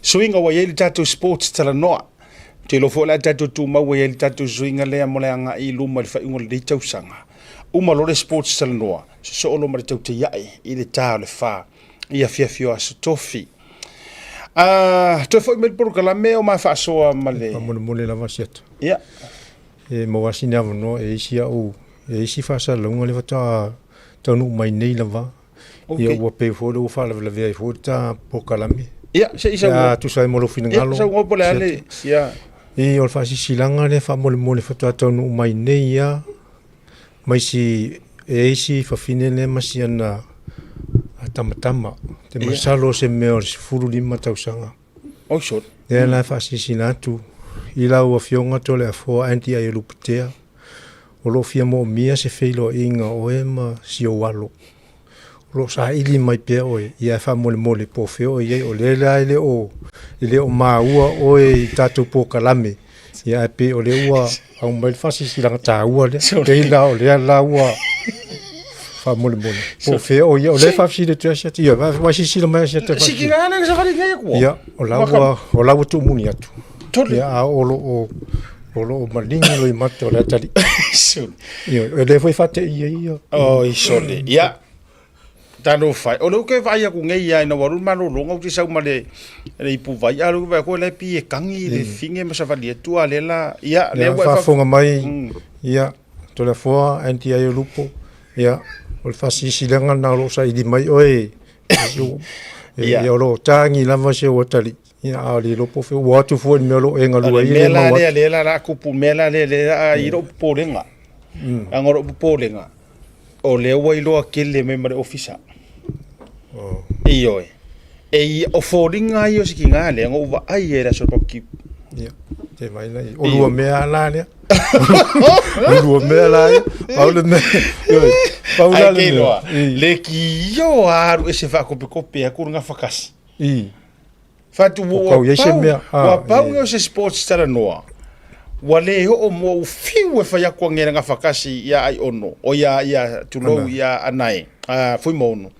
Suiga ua i ai le tatou sports talanoa. Ou te iloa foi o le a tatou tumau ua i ai le tatou suiga lea mo le agai i luma i le faaiuga o lenei tausaga. Uma loa le sports talanoa, sosoo loa ma le tautaiae i le ta o le fa i afiafi o aso Tofi. Uh, toe foi mai le polokalame o ma faasoa ma le... Faamolemole lava siata. Ia. E maua sina avanoa e isi au e isi faasalalauga lea faatoa taunuu mai nei lava. Okay. Ia ua pei foi lea ua faalavelavea ai foi le ta polokalame. Ia, se i sau. Ia, tusa ai mo lou finagalo. Ia, sau po le ale. Ia. E o le faasisilaga lea faamolemole faatoa taunuu mai nei ia mai si e isi fafine lea ma si ana tamatama. Te masalo se mea o le 15 tausaga. Oh, sure. Lea la e faasilasila atu i lau Afioga Toleafoa Andy Aiolupotea, o lo o fia moomia se feiloaiga o oe ma si ou alo. O lo o saili mai pea oe, ia e faamolemole po o fea oe i ai, o lea la e le o, e le o maua oe i tatou polokalame, ia ae pei o lea ua aumai le faasilasilaga taua lea. Pei la o lea la ua faamolemole. Po o fea o ia, o lea e faafesili atu ai Asiata. Ia, vai silasila mai Asiata. Si ki ngā nei sa whare nei kua. Ia, o la ua, o la ua tuumuni atu. Tole. Ia, a o lo o, o lo o maligi loi mata o le atalii. Sole. Ia, e le foi faateia ia. Oi, sole. Ia, Talofa e. O lea ou te vaai atu nei lava ina ua alu le malologa ou te sau ma le le ipuvai a o lea ou te vaai atu o la e pei e tagi le fine ma savali atu a o lea la ia lea ua e faafofoga mai ia Toleafoa Andy Aiolupo ia o le faasilasilaga lena o lo o saili mai oe ia o lo o tagi lava si ou atalii. Ia, a o le iloa po o fea ua o atu fua i le mea o lo o e galue O ai le e le mea la mau lea atu. lea la la tupu mea la lea lea a i lou popolega. Leaga o lou popolega, o lea ua iloa tele mai ma le ofisa. Ioe. E, o foliga ia o si tina lea na ou vaai ai i le aso o le barbecue. Ia, te mai la. O lua mea la lea. O lua mea la ia. Pau le mea. Ioe, pau la Ai le ke mea. iloa, le kio a alu ese faakopekope aku le gafa kasi. I. Fatu O ua kau i ai se pau, mea, ah, ua pau e. ia o se sports talanoa. Ua le oo mua ua fiu e fai atu ange le gafa kasi ia Aiono, o ia, ia, tulou Anae. ia Anae, a, Fuimaono.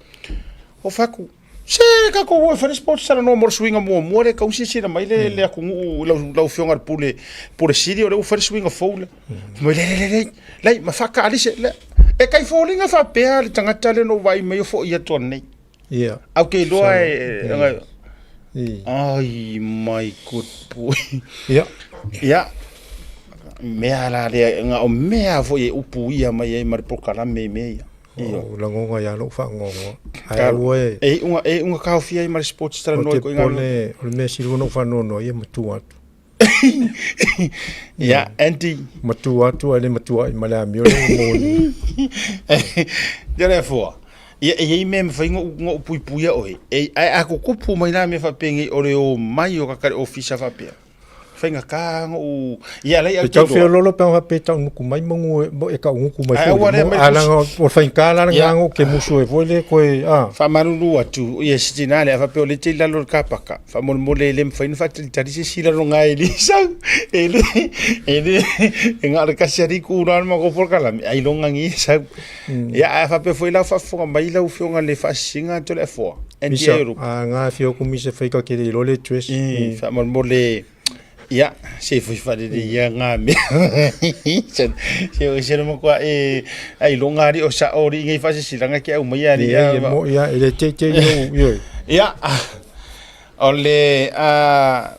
O fai atu, se tatou o e fai le sports talanoa mo le suiga muamua lea e tau silasila mai le, le atunuu i lau, lau afioga i le Pule, Pule Sili o lea ua fai le suiga fou lea. Fai mai, le, le, le, le, lai, ma faataalise, le. E tai foliga faapea le tagata lea na ou vaai mai o foi atu anei. Ia. Ae ou te iloa e, I. Ai, my good boy. Ia. Ia, mea la lea, na o mea foi e upuia mai ai ma le polokalame i mea ia. Ioe. O lagona ia lou faanoanoa. Ae aua e. E iuga, e iuga taofia ai ma le sports Ou talanoa te i koiga popole, o le mea sili ona ou faanoanoa ia matua atu. Ia, Andy. Matua atu ae le matua ai ma le amio lea ua maua nei. Ia le afua. Ia, e i ai mea e mafai ona ou, ona ou puipuia oe. E, ae a tutupu mai la mea faapenei o le omai o kaka i le ofisa faapea, faigata ona ou, ia alai E au tau te iloa. feololo pe ana faapea e taunuku mai manu e, e taunuku mai Ae foi aua le lea mo, mai a le leaga tusi. o le faigata la Ia. lena ona ou te musu ai foi lea toe, a. Faamalulu atu, ia si tina lea, a faapea o lea e te i lalo o le kapaka, faamolemole e le mafai ona faatalitali se isi i lalo na e le sau, e le, e le, e na o le tasi alii tu la o le matou polokalame, ailoga nei e sau. Ia, ae a faapea foi la o faafofoga mai lau Afioga i le Faasisiga atu o le Afoa, NDA Misa, Europe. a na afio atu misa fai ka kele iloa le address. I, faamolemole, ia, se foi faalelei ia na mea. Se, se, se le matua e, ailoga alii o sao alii nei faasisilaga ke aumaia alii. Ia, ia, mo, ia, e le teitei lou, ioe. Ia, o le, a,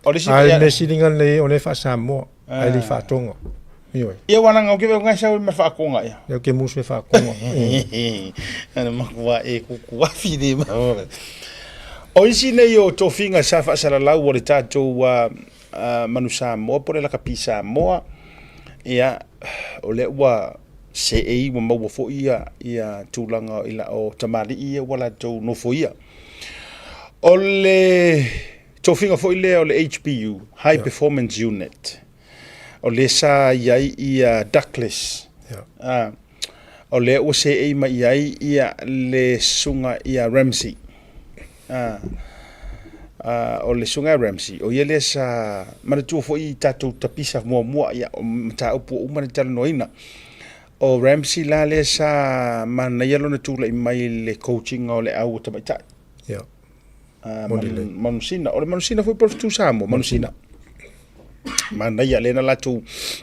o le isi A le mea sili na lelei o lea e faa-Samoa, ae le i faa-Tonga. Ioe. Ia ua langa o ke ngai sau ma faakonga ia. Lea ou te musu e faakonga. Ana matua e kuku afi le ma. O isi nei o tofiga sa faasalalau o le tatou Manu Samoa po o le Lakapi Samoa, ia, o lea ua seei ua maua foi ia, ia tulaga i la o tamalii ia ua latou nofoia. O le tofiga foi lea o le HPU, High Performance Unit, o lea sa i ai ia Douglas, o lea ua seei mai i ai ia le susuga ia Ramsay. O le susuga ia Ramsay, o ia lea sa manatua foi i tatou tapisa muamua, ia, o mataupu ua uma ona talanoaina. O Ramsay la lea sa manaia lona tulai mai i le coaching o le au tamaitai. Ia. Manusina. O le Manusina foi po o le Fetu Samoa, Manusina. Manaia lea na latou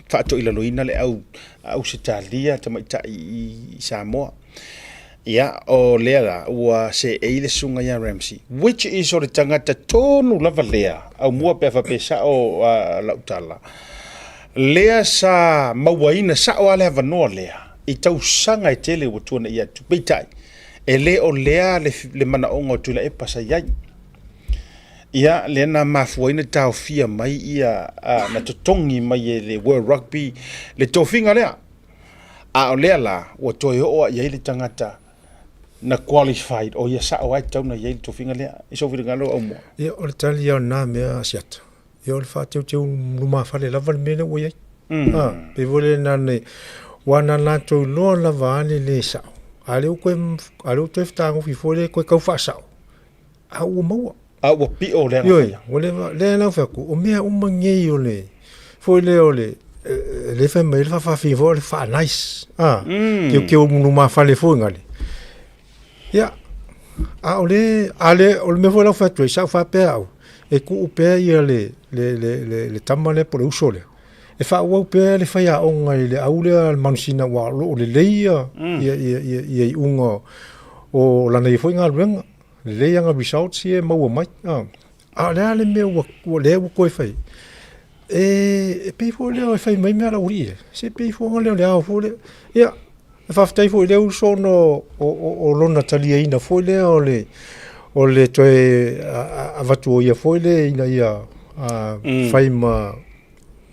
faatoilaloina le au Ausetalia tamaitai i Samoa. Ia, o lea la, ua seei le susuga ia Ramsay, which is o le tagata tonu lava lea, aumua pe a faapea e sao lau tala, lea sa mauaina sao lava le avanoa lea i tausaga e tele ua tuanai atu. Peitai, e le o lea le manaoga o Tuilaepa sa i ai. Ia, lea na mafua ai na taofia mai ia, na totogi mai e le World Rugby le tofiga lea. A o lea la, ua toe oo lava i ai le tagata na qualified, o ia sao lava e tatau ona i ai le tofiga lea. I sou finagalo Aumua. Ia, o le tali lava o lena mea a Siata, ia o le faateuteu lumafale lava le mea lea ua i ai. A, pei foi lea na nei, aua na latou iloa lava a le lē sao, a o lea ua toe, a o lea ua toe fetagofi foi lea e toe tau faasao, a ua maua. A ua pio le Ioe, ua leva, lea la ou fai atu, o mea uma nei o le, foi lea o le, lea fai mai le faafaafina foi o le faa-nice, a, teuteu lumafale foi gale. Ia, a o le, a le, o le mea foi la ou fai atu ai, sa ou faapea au, e tuu pea ia le, le, le, le, le tama lea po o le uso lea, e faaauau pea le faiaoga i le au lea a le Manusina aua o lo o lelei ia, ia, ia, ia, ia iuga o lana ia foi galuega. Lelei ana results ia e maua mai. A, a o le a le mea ua, ua lea ua toe fai? E, e pei foi lea e fai mai mea a le aualii e. Se pei foi lea o le ao foi lea. Ia, e faafetai foi i lea uso ona o, o, o lona taliaina foi lea o le, O le toe avatu o ia foi le ina ia fai ma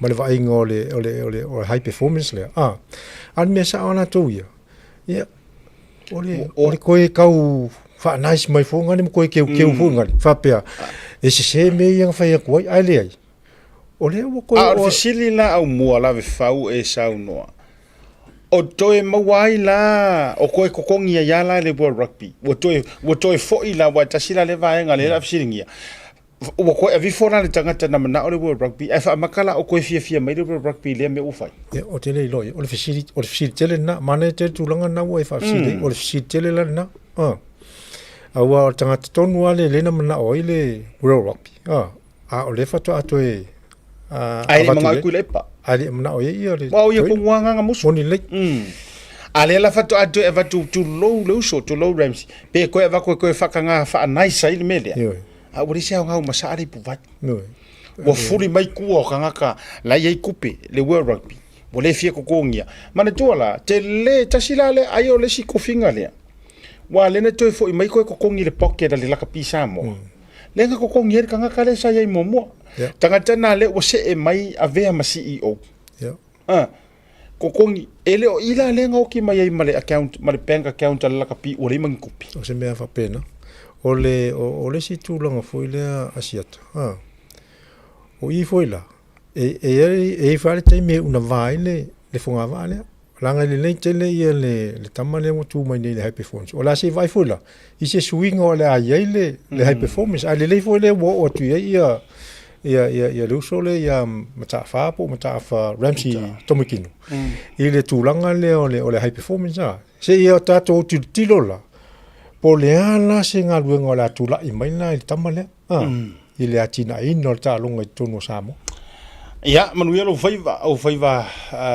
ma le vaaiga o le o le o le o le high performance lea. A, a o le mea sao a latou ia, ia, o le, o le koe tau faa-nice mai foi ngale ma koe keukeu foi ngale, faapea, e sese mea ia na fai atu ai, ae leai. O lea ua koe A o le fesili la aumua lavefau e saunoa, O toe maua ai la, o toe totogi ai lava la e le World Rugby. Ua toe, ua toe foi la, aua e tasi la lea vaega lea o le a fesiligia, ua toe aveifo la le tagata na manao le World Rugby ae faamata la o toe fiafia mai le World Rugby i lea mea ua fai? Ia, ou te le iloa i ai. O le fesili, o le fesili tele lena. Manaia tele tulaga na ua e faafesili ai. O le fesili tele la lena. A. Aua o le tagata tonu lava lea lea na manao ai le World Rugby. A. A o lea faatoa toe Ae le manao i Tuilaepa. Ae le manao i ai ia le. Aua o ia tonu lava agaga musu. Moni lelei. A lea la faatoa toe avatu tulou le uso, tulou Ramsay, pe toe avatu e toe faataga faa-nice ai le mea lea. Ioe. A ua leai se aoga ua masaa le ipuvai. Ioe. Ua fuli mai tua o tagata la e i ai tupe, le World Rugby, ua le fia totogia. Manatua la, tele, tasi la lea, ai o le isi tofiga lea, aua lea na toe foi mai toe totogi le pocket a le lakapi Samoa. Lea na totogi ai le tagata lea sa i ai muamua. Yeah. Tagata na lea ua see mai avea ma CEO. Yeah. Ah, totogi, e le o i la lea na oki mai ai ma le account, ma le bank account a le lakapi ua leai ma ni tupe. O se mea faapena. O le, o, o le isi tulaga foi lea Asiata, ah, o i foi la, e, e, e, e i foi le taimi e unavā ai le, le fogavaa lea. Leaga e lelei tele ia le, le tama lea ua tu mai nei i le high performance. O le a se i vaai foi la, i se suiga o le a i ai le, le high performance. Ae lelei foi lea ua oo atu i ai ia, ia, ia, ia le uso lea ia Mataafa po o Mataafa Ramsay Tomokino i le tulaga lea o le, o le high performance. A. Se i o tatou tilotilo la, po o le a la se galuega o le a tulai mai la i le tama lea. A. I le atinaeina o le taaloga i totonu o Samoa. Ia, manuia lou faiva, ou faiva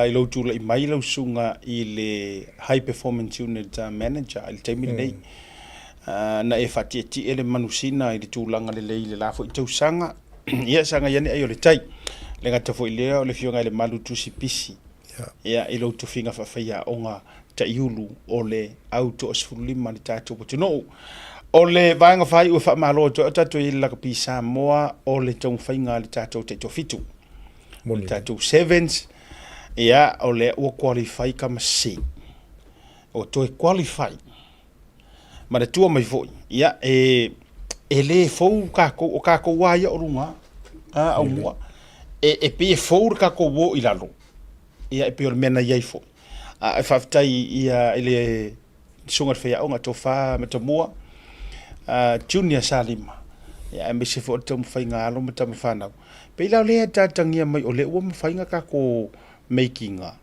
i lou tulai mai lau susuga i le High Performance Unit Manager i le taimi lenei. Na e faatietie le manusina i le tulaga lelei i le la foi tausaga. Ia, sagai ane ai o le tai. Le gata foi lea o le Afioga i le Malu Tusi Pisi, ia, i lou tofiga faafaiaoga taiulu o le au toa-15 i le tatou atunuu. O le vaega faaiu e faamalo atu ai o tatou i le lakapi Samoa o le taumafaiga a le tatou taitoafitu. O le tatou sevens, ia, o lea ua qualify ka masi. Ua toe qualify. Manatua mai foi, ia, e, e le fou kakou, o kakou lava ia o luga, a, aumua. E, e pei e fou le kakou o i lalo. Ia, e pei o le mea na i ai foi. Ae faafetai ia i le Susuga i le Faiaoga Tofa Matamua, Junior Salima, ia aemaise foi o le taumafaiga a alo ma tama fanau. Pei la o lea e taitagia mai o lea ua mafai ona tatou make ina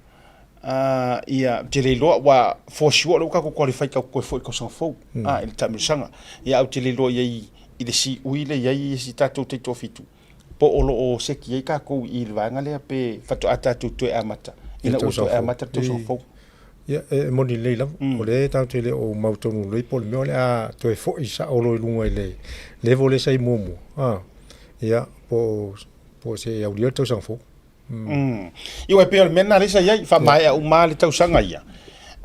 ia, ou te le iloa, aua for sure o lea ua tatou qualify tatou te toe foi i le tausaga fou, i le taamilosaga. Ia ae ou te le iloa i ai i le siui lea e i ai si tatou taitoafitu. Po o lo o seki ai tatou i le vaega lea pe faatoa tatou toe amata ina ua toe amata le tausaga fou. Ia, e moni lelei lava. O lea tatou te le o mautonu lelei po o le mea o le a toe foi sao loa i luga i le level lea sa i muamua. A, ia, po o se aulia le tausaga fou. Ia, aua e pei o le mea lena lea sa i ai, faamaea uma lava le tausaga ia,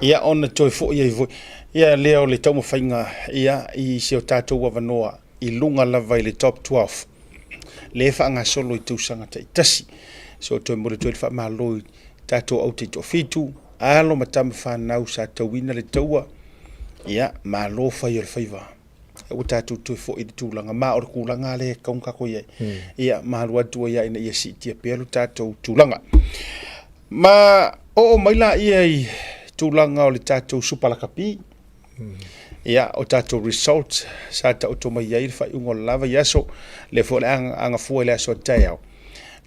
ia ona toe foi ai foi ia lea o le taumafaiga ia i si o tatou avanoa i luga lava i le top 12 lea e faagasolo i tausaga taitasi. So toe momoli atu ai le faamalo i tatou au taitoafitu, alo ma tama fanau sa tauina le taua, ia malo fai o le faiva. Ua tatou toe foi i le tulaga, ma o le tulaga lea e tatau ona tatou i ai. Ia malu atu ai ina ia siitia pea lo tatou tulaga. Ma oo mai laia i tulaga o le tatou Supa Lakapi. Ia, o tatou results sa taoto mai ai le faaiuga o le la vaiaso, lea foi o le a agafua i le aso a taeao.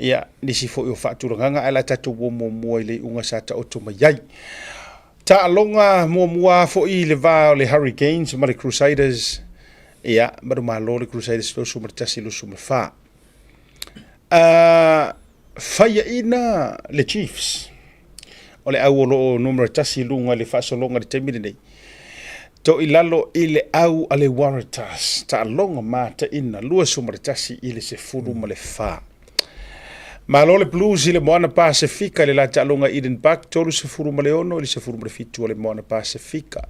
Ia, nisi foi o faatulagaga, ae o le a tatou o muamua i le iuga sa taoto mai ai. Taaloga muamua foi i le va o le Hurricanes ma le Crusaders. Ia, manumalo le Crusaders 21-24. Faiaina le Chiefs o le au o lo o numera tasi i luga i le faasologa i le taimi lenei. To i lalo i le au a le Waratahs, taaloga mataina 21-14. Malo le Blues i le Moana Pasefika i le la taaloga i Eden Park, 36 i le 17 a le Moana Pasefika.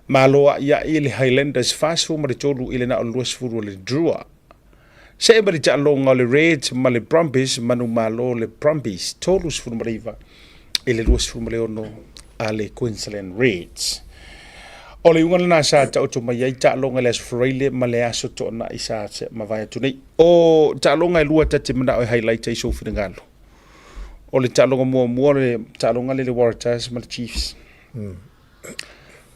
Malo a'ia'i le Highlanders 43 i le na o le 20 o le Drua. Se'e mai le taaloga o le Reds ma le Brumbies, manumalo le Brumbies 39 i le 26 a le Queensland Reds. O le iuga lena sa taoto mai ai taaloga i le Aso Faraile ma le Aso Toonai sa mavae atu nei. O taaloga e lua ta te manao e highlight ai sou finagalo. O le taaloga muamua o le taaloga lea le Waratahs ma le Chiefs.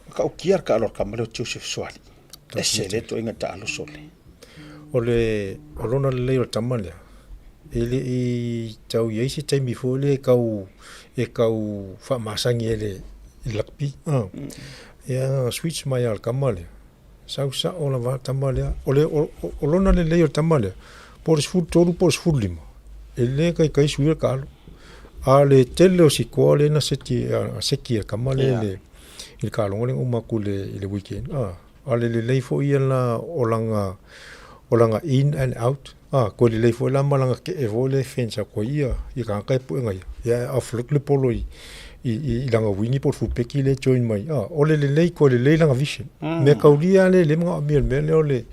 Matautia le taalo a le tama lea o Joseph Suali. Ese le ituaiga taalo sole. O le o lona lelei o le tama lea, e le i tau i ai se taimi foi lea e tau e tau faamasani ai le i le rugby. Ia na switch mai lava le tama lea, sau sao lava le tama lea. O le o o lona lelei o le tama lea, po o le 13 po o le 15, e le taitai suia le taalo. A o le tele o sikoa lea na seti seki e le tama lea i le i le taaloga lea na uma atu i le i le weekend a. A o le lelei foi ia la o lana o lana in and out a, toe lelei foi la ma lana kee foi lea e fence atu ai ia ia tagata e puega ia, ia e offload le polo i i i lana wing po o le fulpeki lea e join mai a. O le lelei toe lelei lana vision. Mea taulia lava lea e le manaomia i le mea lea o le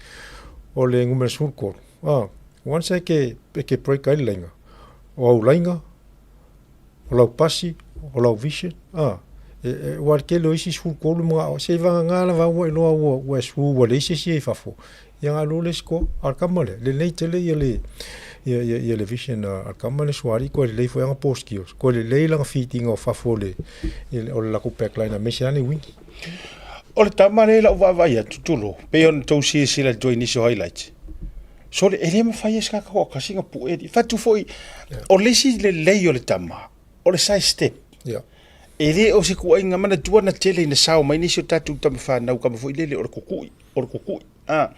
o le numera 13 a. Once e ke e ke break ai le laina, o au laina, o lau pasi, o lau vision, a, e, e, aua o le tele o isi 13 manao, se i vagana lava ua iloa ua, ua e sue ua leai se isi i fafo, ia ona alu lea score. A o le tama lea, lelei tele ia le, ia, ia, ia le vision a, a le tama lea suaali, toe lelei foi ana ball skills, toe lelei lana feeding o fafo o le, o le latou back line aemaise lava le wing. O le tama lea i lau vaavaai atu, tulou, pei ona tou silasila atu i nisi o highlights, Sole, e le mafai e se tagata toatasi ona pue alii. Fai atu foi, o le isi lelei o le tama, o le side step. Yeah. E le o se tuuaiga manatua na tele ina sao mai nisi o tatou tama fanau kama foi lele o le kukui, o le kukui. Ah.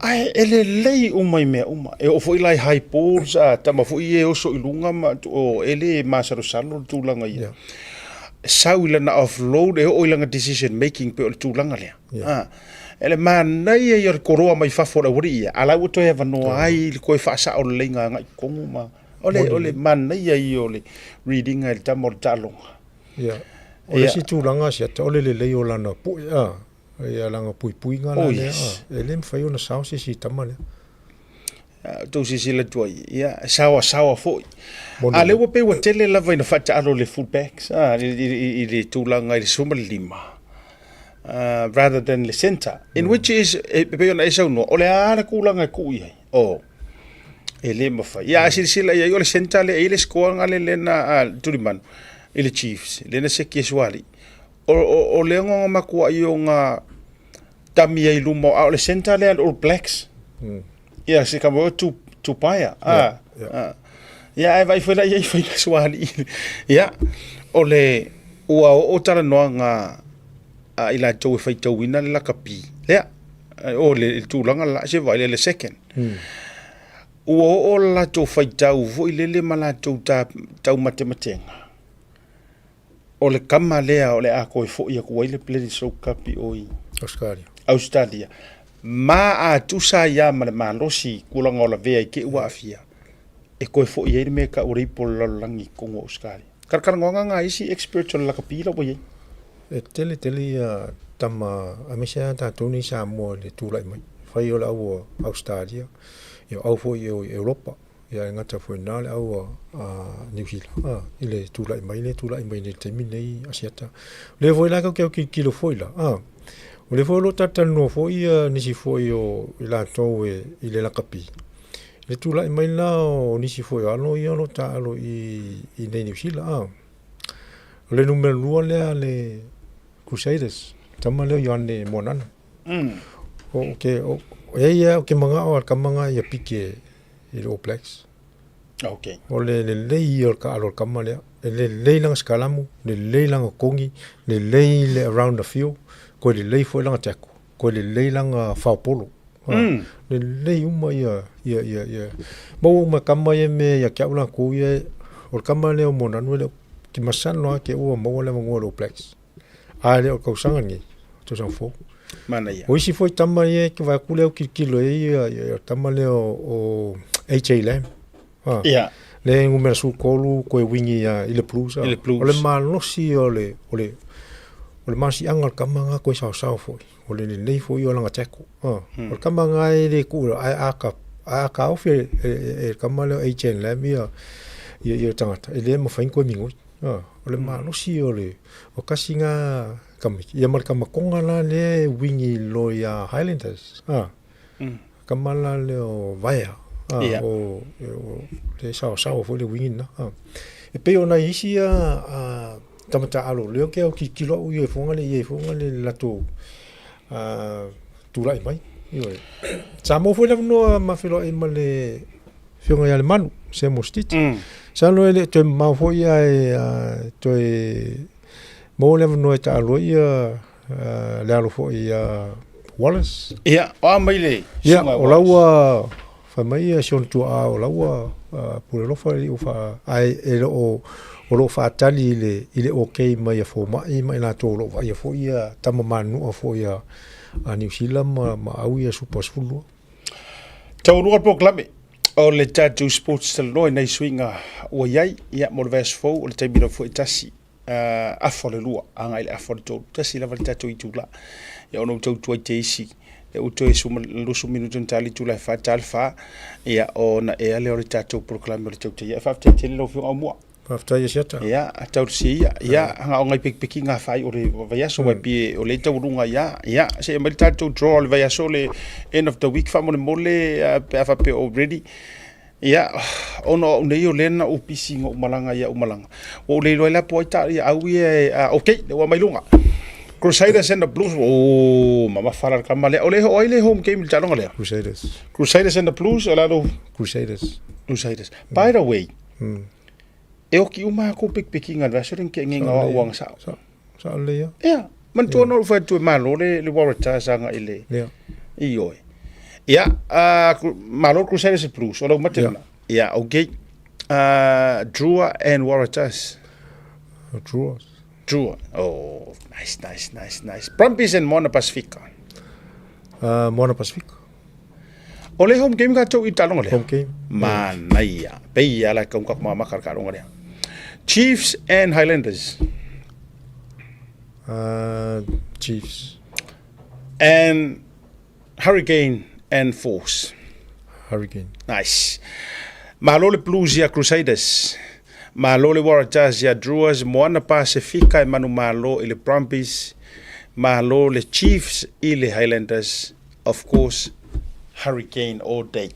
Ae e lelei uma i mea uma. E oo foi la i high balls, a tama foi e oso i luga ma o, e le masalosalo le tulaga ia. Yeah. Sau i lana offload, e oo i lana decision making pei o le tulaga lea. Yeah. Ah. E le manaia ia o le koloa mai fafo o le aualii ia, a la ua toe avanoa ai le toe faasao leleiga agai i totonu ma o le o le manaia ia o le read ina i le tama o le taaloga. Ia. O le isi tulaga siata, o le lelei o lana pue, a, ia lana puipuiga la Oh, lea, yes. a, e le mafai ona sao se isi i tama lea. Tou silasila atu ai, ia, e saoasaoa foi. Moni A lea ua pei ua tele lava ina faataalo le full backs a, i, i, i le tulaga i le 15 rather than le centre. In which is, e pei ona e saunoa, o le a le tulaga e tuu i ai? Oh, e le mafai. Ia, a silasila i ai, o le centre lea e i ai le score gale lena a Tulimanu i le Chiefs, lea na seki e Sualii. O, o, o le ogaoga matuai o ngā tami ai luma, a o le centre lea a le All Blacks. Ia, se kama o tu, Tupaia. A, Yeah, a. Ia, ae vaai foi la ia i faiga sualii. Ia, o le, ua oo talanoaga a i latou e faitauina le lakapi. Lea, o le, le tulaga la, se vaai le, le second. Ua oo le latou faitau foi lele ma latou ta, taumatematega. O le tama lea o le a toe foi atu ai le Bledisloe Cup i o i Australia. Australia. Ma a tusa ai lava ma le malosi i tulaga o lavea i te i ua aafia, e toe foi ai le mea e tau o le ipu o le lalolagi i totonu o Australia. Talatalanoaga na a isi experts o le lakapi la ua i ai. E tele tele ia tama aemaise lava tatou nei i Samoa i le tulai mai. Fai o le au o Australia, ia o au foi i o i Europa. Ia e gata foi i ina le au a Niu Sila i le tulai mai lea e tulai mai nei i le taimi lenei Asiata. O lea foi la tatou te autilotilo foi la, o lea foi o lo o talatalanoa foi ia nisi foi o i latou e i le lakapi, i le tulai mai la o nisi foi o alo ia o lo o taaalo i inei i Niu Sila. O le numera lua lea a le Crusaders, le tama lea o Ioane Moananu. O ke, o, e ia o ke manao a le tama lena ia pike i le All Blacks. Okay. O le lelei ia o le taalo a le tama lea. E lelei lana sikalamu, lelei lana togi, lelei le around the field, toe lelei foi lana tackle, toe lelei lana faopolo. Mm. Lelei uma ia, ia, ia, ia. Maua uma e tama ia mea ia te au latou ia, o le tama lea o Moananu e le o, ki masalo lava te ua maua le avanoa i le All Blacks. A e le o le tausaga lenei, tausaga fou. Manaia. O isi foi tama ia e te vaai atu lea au tilotilo i ai ia, ia, ia tama lea o, o AJ Lam. Ah. Ia. Lea e numera 13 koe wingi ia i le Blues. I le Blues. O le malosi o le, o le, O le malosiaga o le tama lena toe saosao foi, o le lelei foi ia o lana tackle. O le tama lena e le tuu ae a ta ae a taofi e le tama lea o Agent Lam ia ia le tagata, e le mafai ona toe migoi. O le malosi o le o tasi lena tamaiti, ia ma le tama Toga la lea e wing loa ia Highlanders. Tama la lea o Vaea, o le saosaoa foi le wing lena. E pei o nai isi ia tama taaalo lea ou te autilotilo au ia i fuga lea i fuga le latou tulai mai. Ioe. Sa maua foi le avanoa ma feiloai ma le afioga ia Lemanu, Samuel Stiti. Masalo e le o toe mamao foi ae toe maua le avanoa e taaalo ai ia le alo foi ia Wallace. Ia, o a mai le Ia, o la ua fai mai ia si ona tuaa o la ua pule alofa le ua ae e le o o lo o faatali i le i le okay mai a fomai ma i latou o lo o vaaia foi ia tama manunua foi a a Niu Sila ma ma au ia Super 12. Taualuga le polokalame o le tatou Sports Talanoa i nai suiga ua i ai, ia mo le vaiaso fou o le taimi lava foi e tasi afa o le lua agai i le afa o le tolu, tasi lava le tatou itula. Ia ona ou tau tuai te isi, lea ua toe 20 minute ona ta le itula e fa, ta le fa, ia ona ea lea o le tatou polokalame o le tautaia. E faafetai tele lau Afioga Aumua. Faafetai e Siata. Ia, tausia ia, ia, nga o ngai pekipeki ngā whai o le vaiaso, mm. wai o le taualuga ia, ia, se e mai le tatou draw o le vaiaso le end of the week faamolemole pe a faapea o ready. Ia, ona o au nei o lea na ou pisi ina ou malaga ia ou malaga. Ua ou le iloa ai la po ai ta ia au ia e, okay, lea ua mai luga. Crusaders and the Blues, oh, mamafa la le kama lea. O le o ai le home game i le taaloga lea? Crusaders. Crusaders and the Blues, o lalo? Crusaders. Crusaders. By the way, e oki uma a kou pekipekiga i le vaiaso lea na tea nei na o au agasao. Sa, sa le ia. Ia, manatua na ou fai atu e malo le, le Waratahs agai i le, Ia. Ioe. Ia, malo le Crusaders and Blues, o lau mate Ia. lena. Ia, okay. Drua and Waratahs. Drua. Drua. Oh, nice, nice, nice, nice. Brumbies and Moana Pasifika. Moana Pasifika. O le home game ka tou i taaloga lea? Home game. Manaia. Pei ala e kaunga ma maka le taaloga lea. Chiefs and Highlanders. Chiefs. And Hurricane and Force. Hurricane. Nice. Malo le Blues ia Crusaders. Malo le Waratahs ia Druas. Moana Pasifika e manumalo i le Brumbies. Malo le Chiefs i le Highlanders. Of course, Hurricane all day.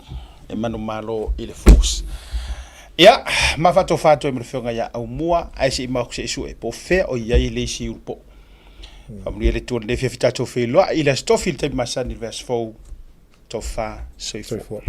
E manumalo i le Force. Ia, ma faatofa atu ai ma le afioga ia Aumua, ae se i maoku se i sue, po o fea o i ai le isi ulupo. Faamanuia le Atua i lenei afiafi tatou feiloai i le Aso Tofi i le taimi masani i le vaiaso fou. Tofa, soifua. Soifua.